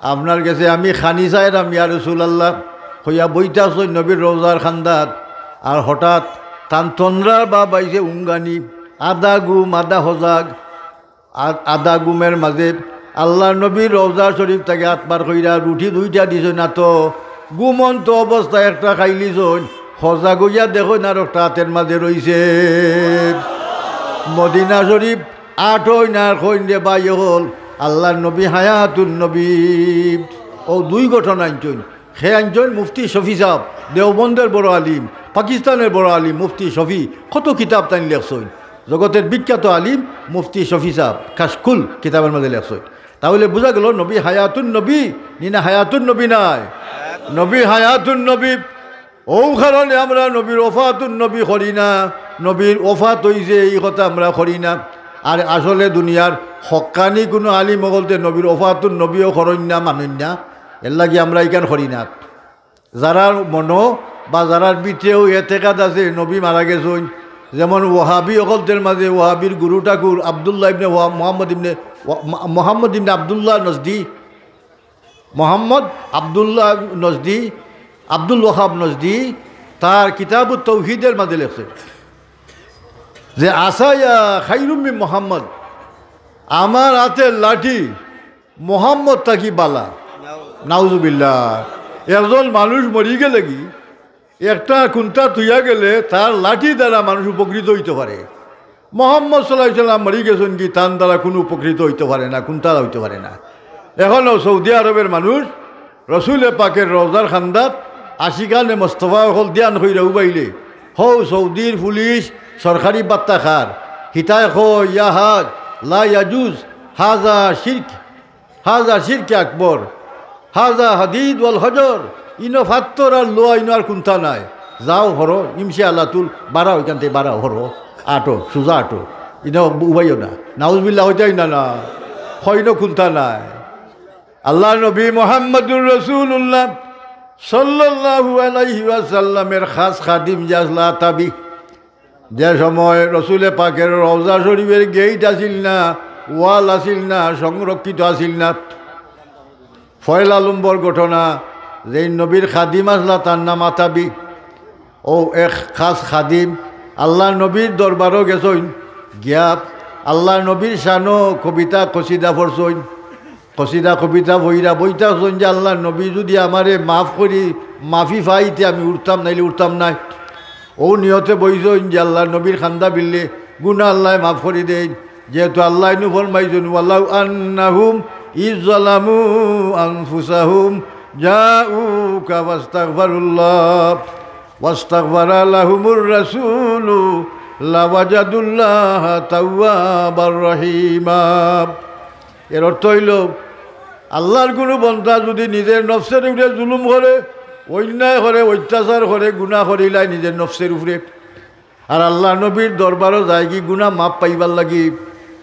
আপনার গেছে আমি খানি চাইরাম ইয়া রাসূলুল্লাহ।" কইয়া বইতা আছইন নবীর রওজার কান্দাত। আর হঠাৎ তান তন্দ্রার ভাব আইছে উঙ্গানি, আধা ঘুম আধা হজাগ। আ-, আধা ঘুমের মাঝে আল্লাহর নবীর রওজা শরীফ থাকি আত বার কইরা রুটি দুইটা দিছইন আতো। ঘুমন্ত অবস্থায় একটা খাইলিছইন, হজাগ অইয়া দেখইন আর একটা আতের মাঝে রইছে। মদিনা শরীফ আটইন আর কইন রে ভাই অকল, আল্লাহর নবী হায়াতুন নবী। অউ দুই ঘটনা আনছইন। কে আনছইন? মুফতি শফি সাহেব, দেওবন্দের বড় আলিম, পাকিস্তানের বড় আলিম, মুফতি শফি। কত কিতাব তাইন লেখছইন। জগতের বিখ্যাত আলিম মুফতি শফি সাহেব কাশকুল কিতাবের মাঝে লেখছইন। তাহলে বুঝা গেল নবী হায়াতুন নবী নি না হায়াতুন নবী নায়? নবী হায়াতুন নবী। অউ কারণে আমরা নবীর ওফাতুন নবী করি না, নবীর ওফাত অইছে ই কথা আমরা করি না। আর আসলে দুনিয়ার হক্কানি কুনু আলিম অকলতে নবীর ওফাতুন নবীও করইন না, মানইন না, এরলাগি আমরা ইখান করি না। যারার মনো বা যারার ভিতরেও এতেকাদ আছে নবী মারা গেছইন, যেমন ওয়াহাবি অকলতের মাঝে ওয়াহাবির গুরু ঠাকুর আব্দুল্লাহ ইবনে ওয়া-, মোহাম্মদ ইবনে ওয়া-, মা-, মোহাম্মদ ইবনে আব্দুল্লাহ নজদি, মোহাম্মদ আব্দুল্লাহ নজদি, আব্দুল ওয়াহাব নজদি তার কিতাবুত তৌহিদের মাঝে লেখছে যে, "আসায়া খাইরুম মিন মোহাম্মদ, আমার হাতের লাঠি মোহাম্মদ থাকি বালা।" নাউজুবিল্লাহ। একজন মানুষ মরি গেলে কি একটা কুন্তা থইয়া গেলে তার লাঠি দ্বারা মানুষ উপকৃত হইতে পারে। মোহাম্মদ সাল্লাল্লাহু আলাইহি সাল্লাম মরি গেছেন কি, তান দ্বারা কোনো উপকৃত হইতে পারে না, কুন্তা হইতে পারে না। এখনো সৌদি আরবের মানুষ রসুলে পাকের রওজার খান্দাত আশিকানে মোস্তফা অকল ধ্যান কইরা উবাইলে, হউ সৌদির পুলিশ সরকারি বাত্তা খার, হিতায় কয়, "ইয়া হাজ, লা ইয়াজুজ, হাজা শিরক, হাজা শিরকে আকবর, হাজা হাদিদ ওয়াল হজর, ইনো ফাত্তর আর লোয়া, ইনো আর কুন্তা নাই। যাও হরো, ইমশি আল্লাহ তুল, বাড়াও ইখান থাকি, বাড়াও হরো, আটো, সুজা আটো, ইনো উবাইও না।" নাউজুবিল্লাহ হইতাই না, না, হইনো কুন্তা নাই। আল্লাহর নবী মুহাম্মাদুর রাসূলুল্লাহ সাল্লাল্লাহু আলাইহি ওয়াসাল্লামের খাস খাদিম যে আসলা আতাবি, যে সময় রসুলে পাকের রওজা শরীফের গেইট আছিল না, ওয়াল আছিল না, সংরক্ষিত আছিল না, পয়লা নম্বর ঘটনা, যেই নবীর খাদিম আসলা, তার নাম আতাবি। ও এক খাস খাদিম আল্লাহর নবীর দরবারও গেছইন, গিয়া আল্লাহর নবীর শানো কবিতা কসিদা পড়ছইন। কসিদা কবিতা পড়িয়া বইতা আছইন যে, "আল্লাহর নবী, যদি আমারে মাফ করি, মাফি পাইতে আমি উঠতাম, নাইলে উঠতাম নায়।" ও নিয়তে বইছইন যে আল্লাহর নবীর খান্দা বিললে গুনা আল্লায় মাফ করি দেইন। যেহেতু আল্লায় নু ফরমাইছইন, "ওয়ালাউ আন্নাহুম ইজ জালামু আনফুসাহুম জাউকা ফাস্তাগফারুল্লাহ ওয়াস্তাগফারা লাহুমুর রাসূলু লাওয়াজাদুল্লাহা তাওয়াবার রহিমা।" এর অর্থ অইলো, আল্লাহর কুনু বন্দা যুদি নিজের নফসের উপরে জুলুম করে, অন্যায় করে, অত্যাচার করে, গুনা করিলায় নিজের নফসের উপরে, আর আল্লাহর নবীর দরবারো যায়গি গুনা মাফ পাইবার লাগি,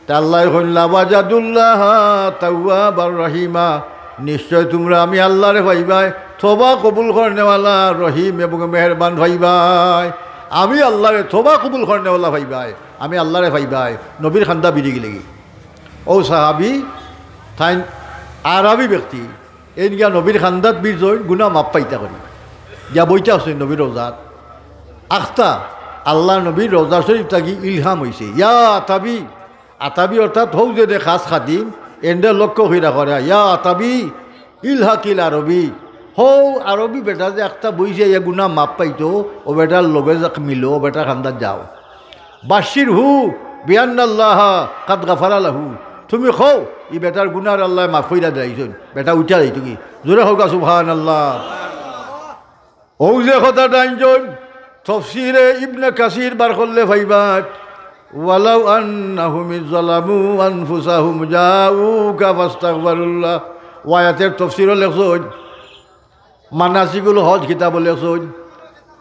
তে আল্লায় কইন, "লাওয়াজাদুল্লাহা তাওয়াবার রহিমা।" নিশ্চয় তুমরা আমি আল্লাহরে পাইবায় তওবা কবুল করনেওয়ালা, রহিম এবং মেহেরবান পাইবায়। আমি আল্লাহরে তওবা কবুল করনেওয়ালা পাইবায়, আমি আল্লাহরে পাইবায়। নবীর খান্দা বিড়ি গেলেগি। ও সাহাবি, তাইন আরবি ব্যক্তি, এইন গিয়া নবীর খান্দাত বিড়ছইন, গুনা মাফ পাইতা করি। গিয়া বইতা আছইন নবীর রওজাত। আখতা, আল্লাহর নবীর রওজা শরীফ থাকি ইলহাম অইছে। ইয়া আতাবি, আতাবি অর্থাৎ হউ যে দে খাস খাদিম, এনরে লক্ষ্য কইরা করা, "ইয়া আতাবি, ইলহাকিল আরবি।" হউ আরবি বেটা যে আখতা বইছে, ইয়া গুনা মাফ পাইতো, ও বেটার লগে যাক মিলো, ও বেটার খান্দাত যাও। "বাশশিরহু বিআন্নাল্লাহা কাদ গাফারা লাহু।" তুমি কও, ই বেটার গুনার আল্লায় মাফ কইরা দিলাইছইন, বেটা উঠা যাইতোগি। জোরে কউক্কা সুবহানাল্লাহ। অউ যে কথাটা আনছইন, তফসিরে ইবনে কাসির বার করলে পাইবা, "ওয়ালাউ আন্নাহুম ইজ জালামু আনফুসাহুম জাউকা ফাস্তাগফারুল্লাহ।" ও আয়াতের তফসিরও লেখছইন, মানাসিকুল হজ কিতাবও লেখছইন,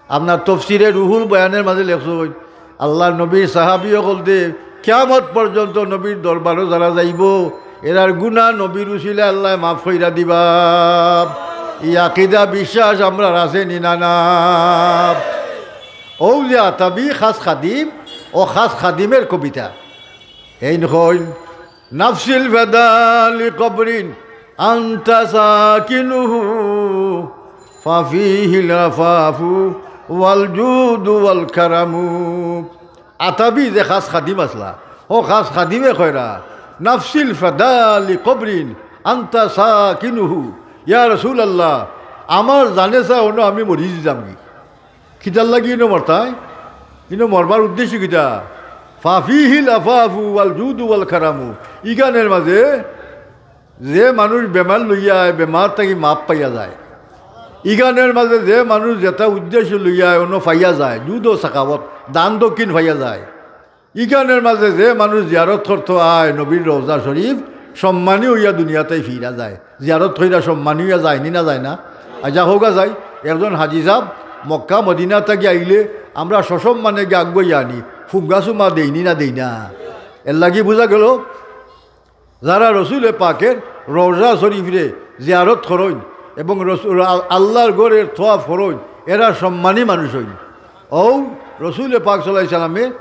আপনার তফসিরে রুহুল বয়ানের মাঝে লেখছইন, আল্লাহর নবীর সাহাবি অকলতে কিয়ামত পর্যন্ত নবীর দরবারো যারা যাইবো, এরার গুনা নবীর উসিলায় আল্লায় মাফ কইরা দিবা। ই আকিদা বিশ্বাস আমরার আছে নি না না? অউ যে আতাবি খাস খাদিম, ও খাস খাদিমের কবিতা। এইন কইন, "নাফসিল ফাদা লিকবরিন আনতা সাকিনুহু, ফাফিহিল আফাফু ওয়াল জুদু ওয়াল কারামু।" আতাবি যে খাস খাদিম আছলা, ও খাস খাদিমে কইরা, "নাফসিল ফাদা লিকবরিন আনতা সাকিনুহু।" ইয়া রাসূলুল্লাহ, আমার জানে চা অনো আমি মরি যামগি। কিতার লাগি ইনো মরতায়? ইনো মরবার উদ্দেশ্য কিতা? ফাফিহিল আফাফু ওয়াল জুদু ওয়াল কারামু। ইখানর মাঝে যে মানুষ বেমার লইয়া আয়, বেমার থাকি মাফ পাইয়া যায়। ইখানর মাঝে যে মানুষ যেটা উদ্দেশ্য লইয়া আয়, অনো পাইয়া যায়, জুদ ও সাখাওয়াত, দান দক্ষিণ পাইয়া যায়। ইখানর মাঝে যে মানুষ জিয়ারত করতো আয় নবীর রওজা শরীফ, সম্মানী অইয়া দুনিয়াত ফিরা যায়। জিয়ারত কইরা সম্মানী অইয়া যায় নি না যায় না? আচ্ছা, কউক্কা যায়। একজন হাজি সাব মক্কা মদিনা থাকি আইলে আমরা সসম্মানে গিয়া আগুয়াইয়া আনি, ফুঙ্গা চুমা দেই নি না দেই না? এর লাগি বুঝা গেল, যারা রসুলে পাকের রওজা শরীফরে জিয়ারত করইন এবং রসুল, আল-, আল্লাহর ঘরের তোয়াফ করইন, এরা সম্মানী মানুষ অইন। অউ রসুলে পাক সাল্লাল্লাহু আলাইহি সাল্লামে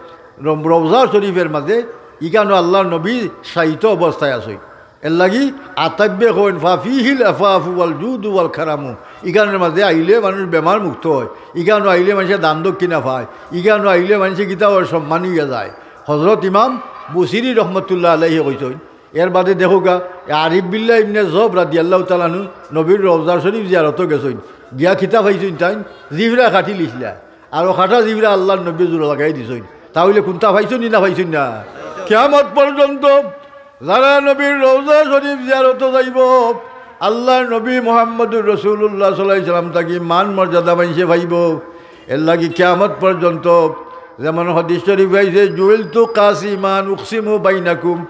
রম-, রওজা শরীফের মাঝে ইখানো আল্লাহর নবী শায়িত অবস্থায় আছইন। এরলাগি আতাব্যে কইন, "ফাফিহিল আফাফু ওয়াল জুদু ওয়াল কারামু।" ইখানর মাঝে আইলে মানুষ বেমার মুক্ত অয়, ইখানো আইলে মানষে দান দক্ষিণা পায়, ইখানো আইলে মানষে কিতা অয়, সম্মানী অইয়া যায়। হজরত ইমাম বুসিরি রহমতুল্লাহ আলাইহি কইছইন। এর বাদে দেখউক্কা, আরিফ বিল্লাহ ইবনে জব রাদিয়াল্লাহু তাআলা আনহু নবীর রওজা শরীফ জিয়ারতো গেছইন, গিয়া কিতা পাইছইন তাইন? জিফরা কাটিলিছলা। আর অউ কাটা জিফরা আল্লার নবীয়ে জোড়া লাগাই দিছইন। তা অইলে কুনটা পাইছইন নি না পাইছইন না? কিয়ামত পর্যন্ত যারা নবীর রওজা শরীফ জিয়ারতো যাইবো, আল্লার নবী মুহাম্মদুর রাসূলুল্লাহ সাল্লাল্লাহু আলাইহি ওয়াসাল্লাম থাকি মান মর্যাদা মানষে পাইবো। এরলাগি কিয়ামত পর্যন্ত, যেমন হাদিস শরীফ আইছে, "জুইলতু কাসিমান উকসিমু বাইনাকুম",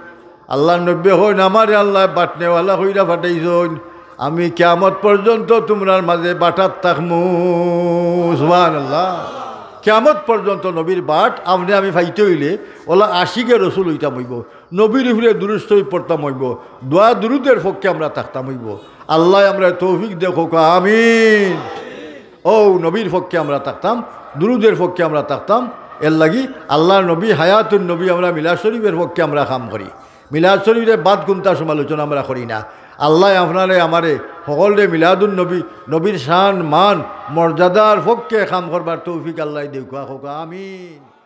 আল্লার নবীয়ে কইন, "আমারে আল্লায় বাটনেওয়ালা কইরা পাঠাইছইন, আমি কিয়ামত পর্যন্ত তুমরার মাঝে বাটাত থাকমু।" সুবহানাল্লাহ। কিয়ামত পর্যন্ত নবীর বাট আপনে আমি পাইতে অইলে অউলা আশিকে রসুল অইতাম অইবো, নবীর উপরে দুরূদ শরীফ পড়তাম অইবো, দোয়া দুরূদের পক্ষে আমরা থাকতাম অইবো। আল্লায় আমরারে তৌফিক দেউক্কা, আমিন। অউ নবীর পক্ষে আমরা থাকতাম, দুরূদের পক্ষে আমরা থাকতাম। এরলাগি আল্লার নবী, হায়াতুন নবী, আমরা মিলাদ শরীফের পক্ষে আমরা কাম করি। মিলাদ শরীফরে বাদ কুনটা সমালোচনা আমরা করি না। আল্লায় আপনারে আমারে হকলরে মিলাদুন নবী, নবীর শান মান মর্যাদার পক্ষে কাম করবার তৌফিক আল্লায় দেউক্কা, কউক্কা আমিন।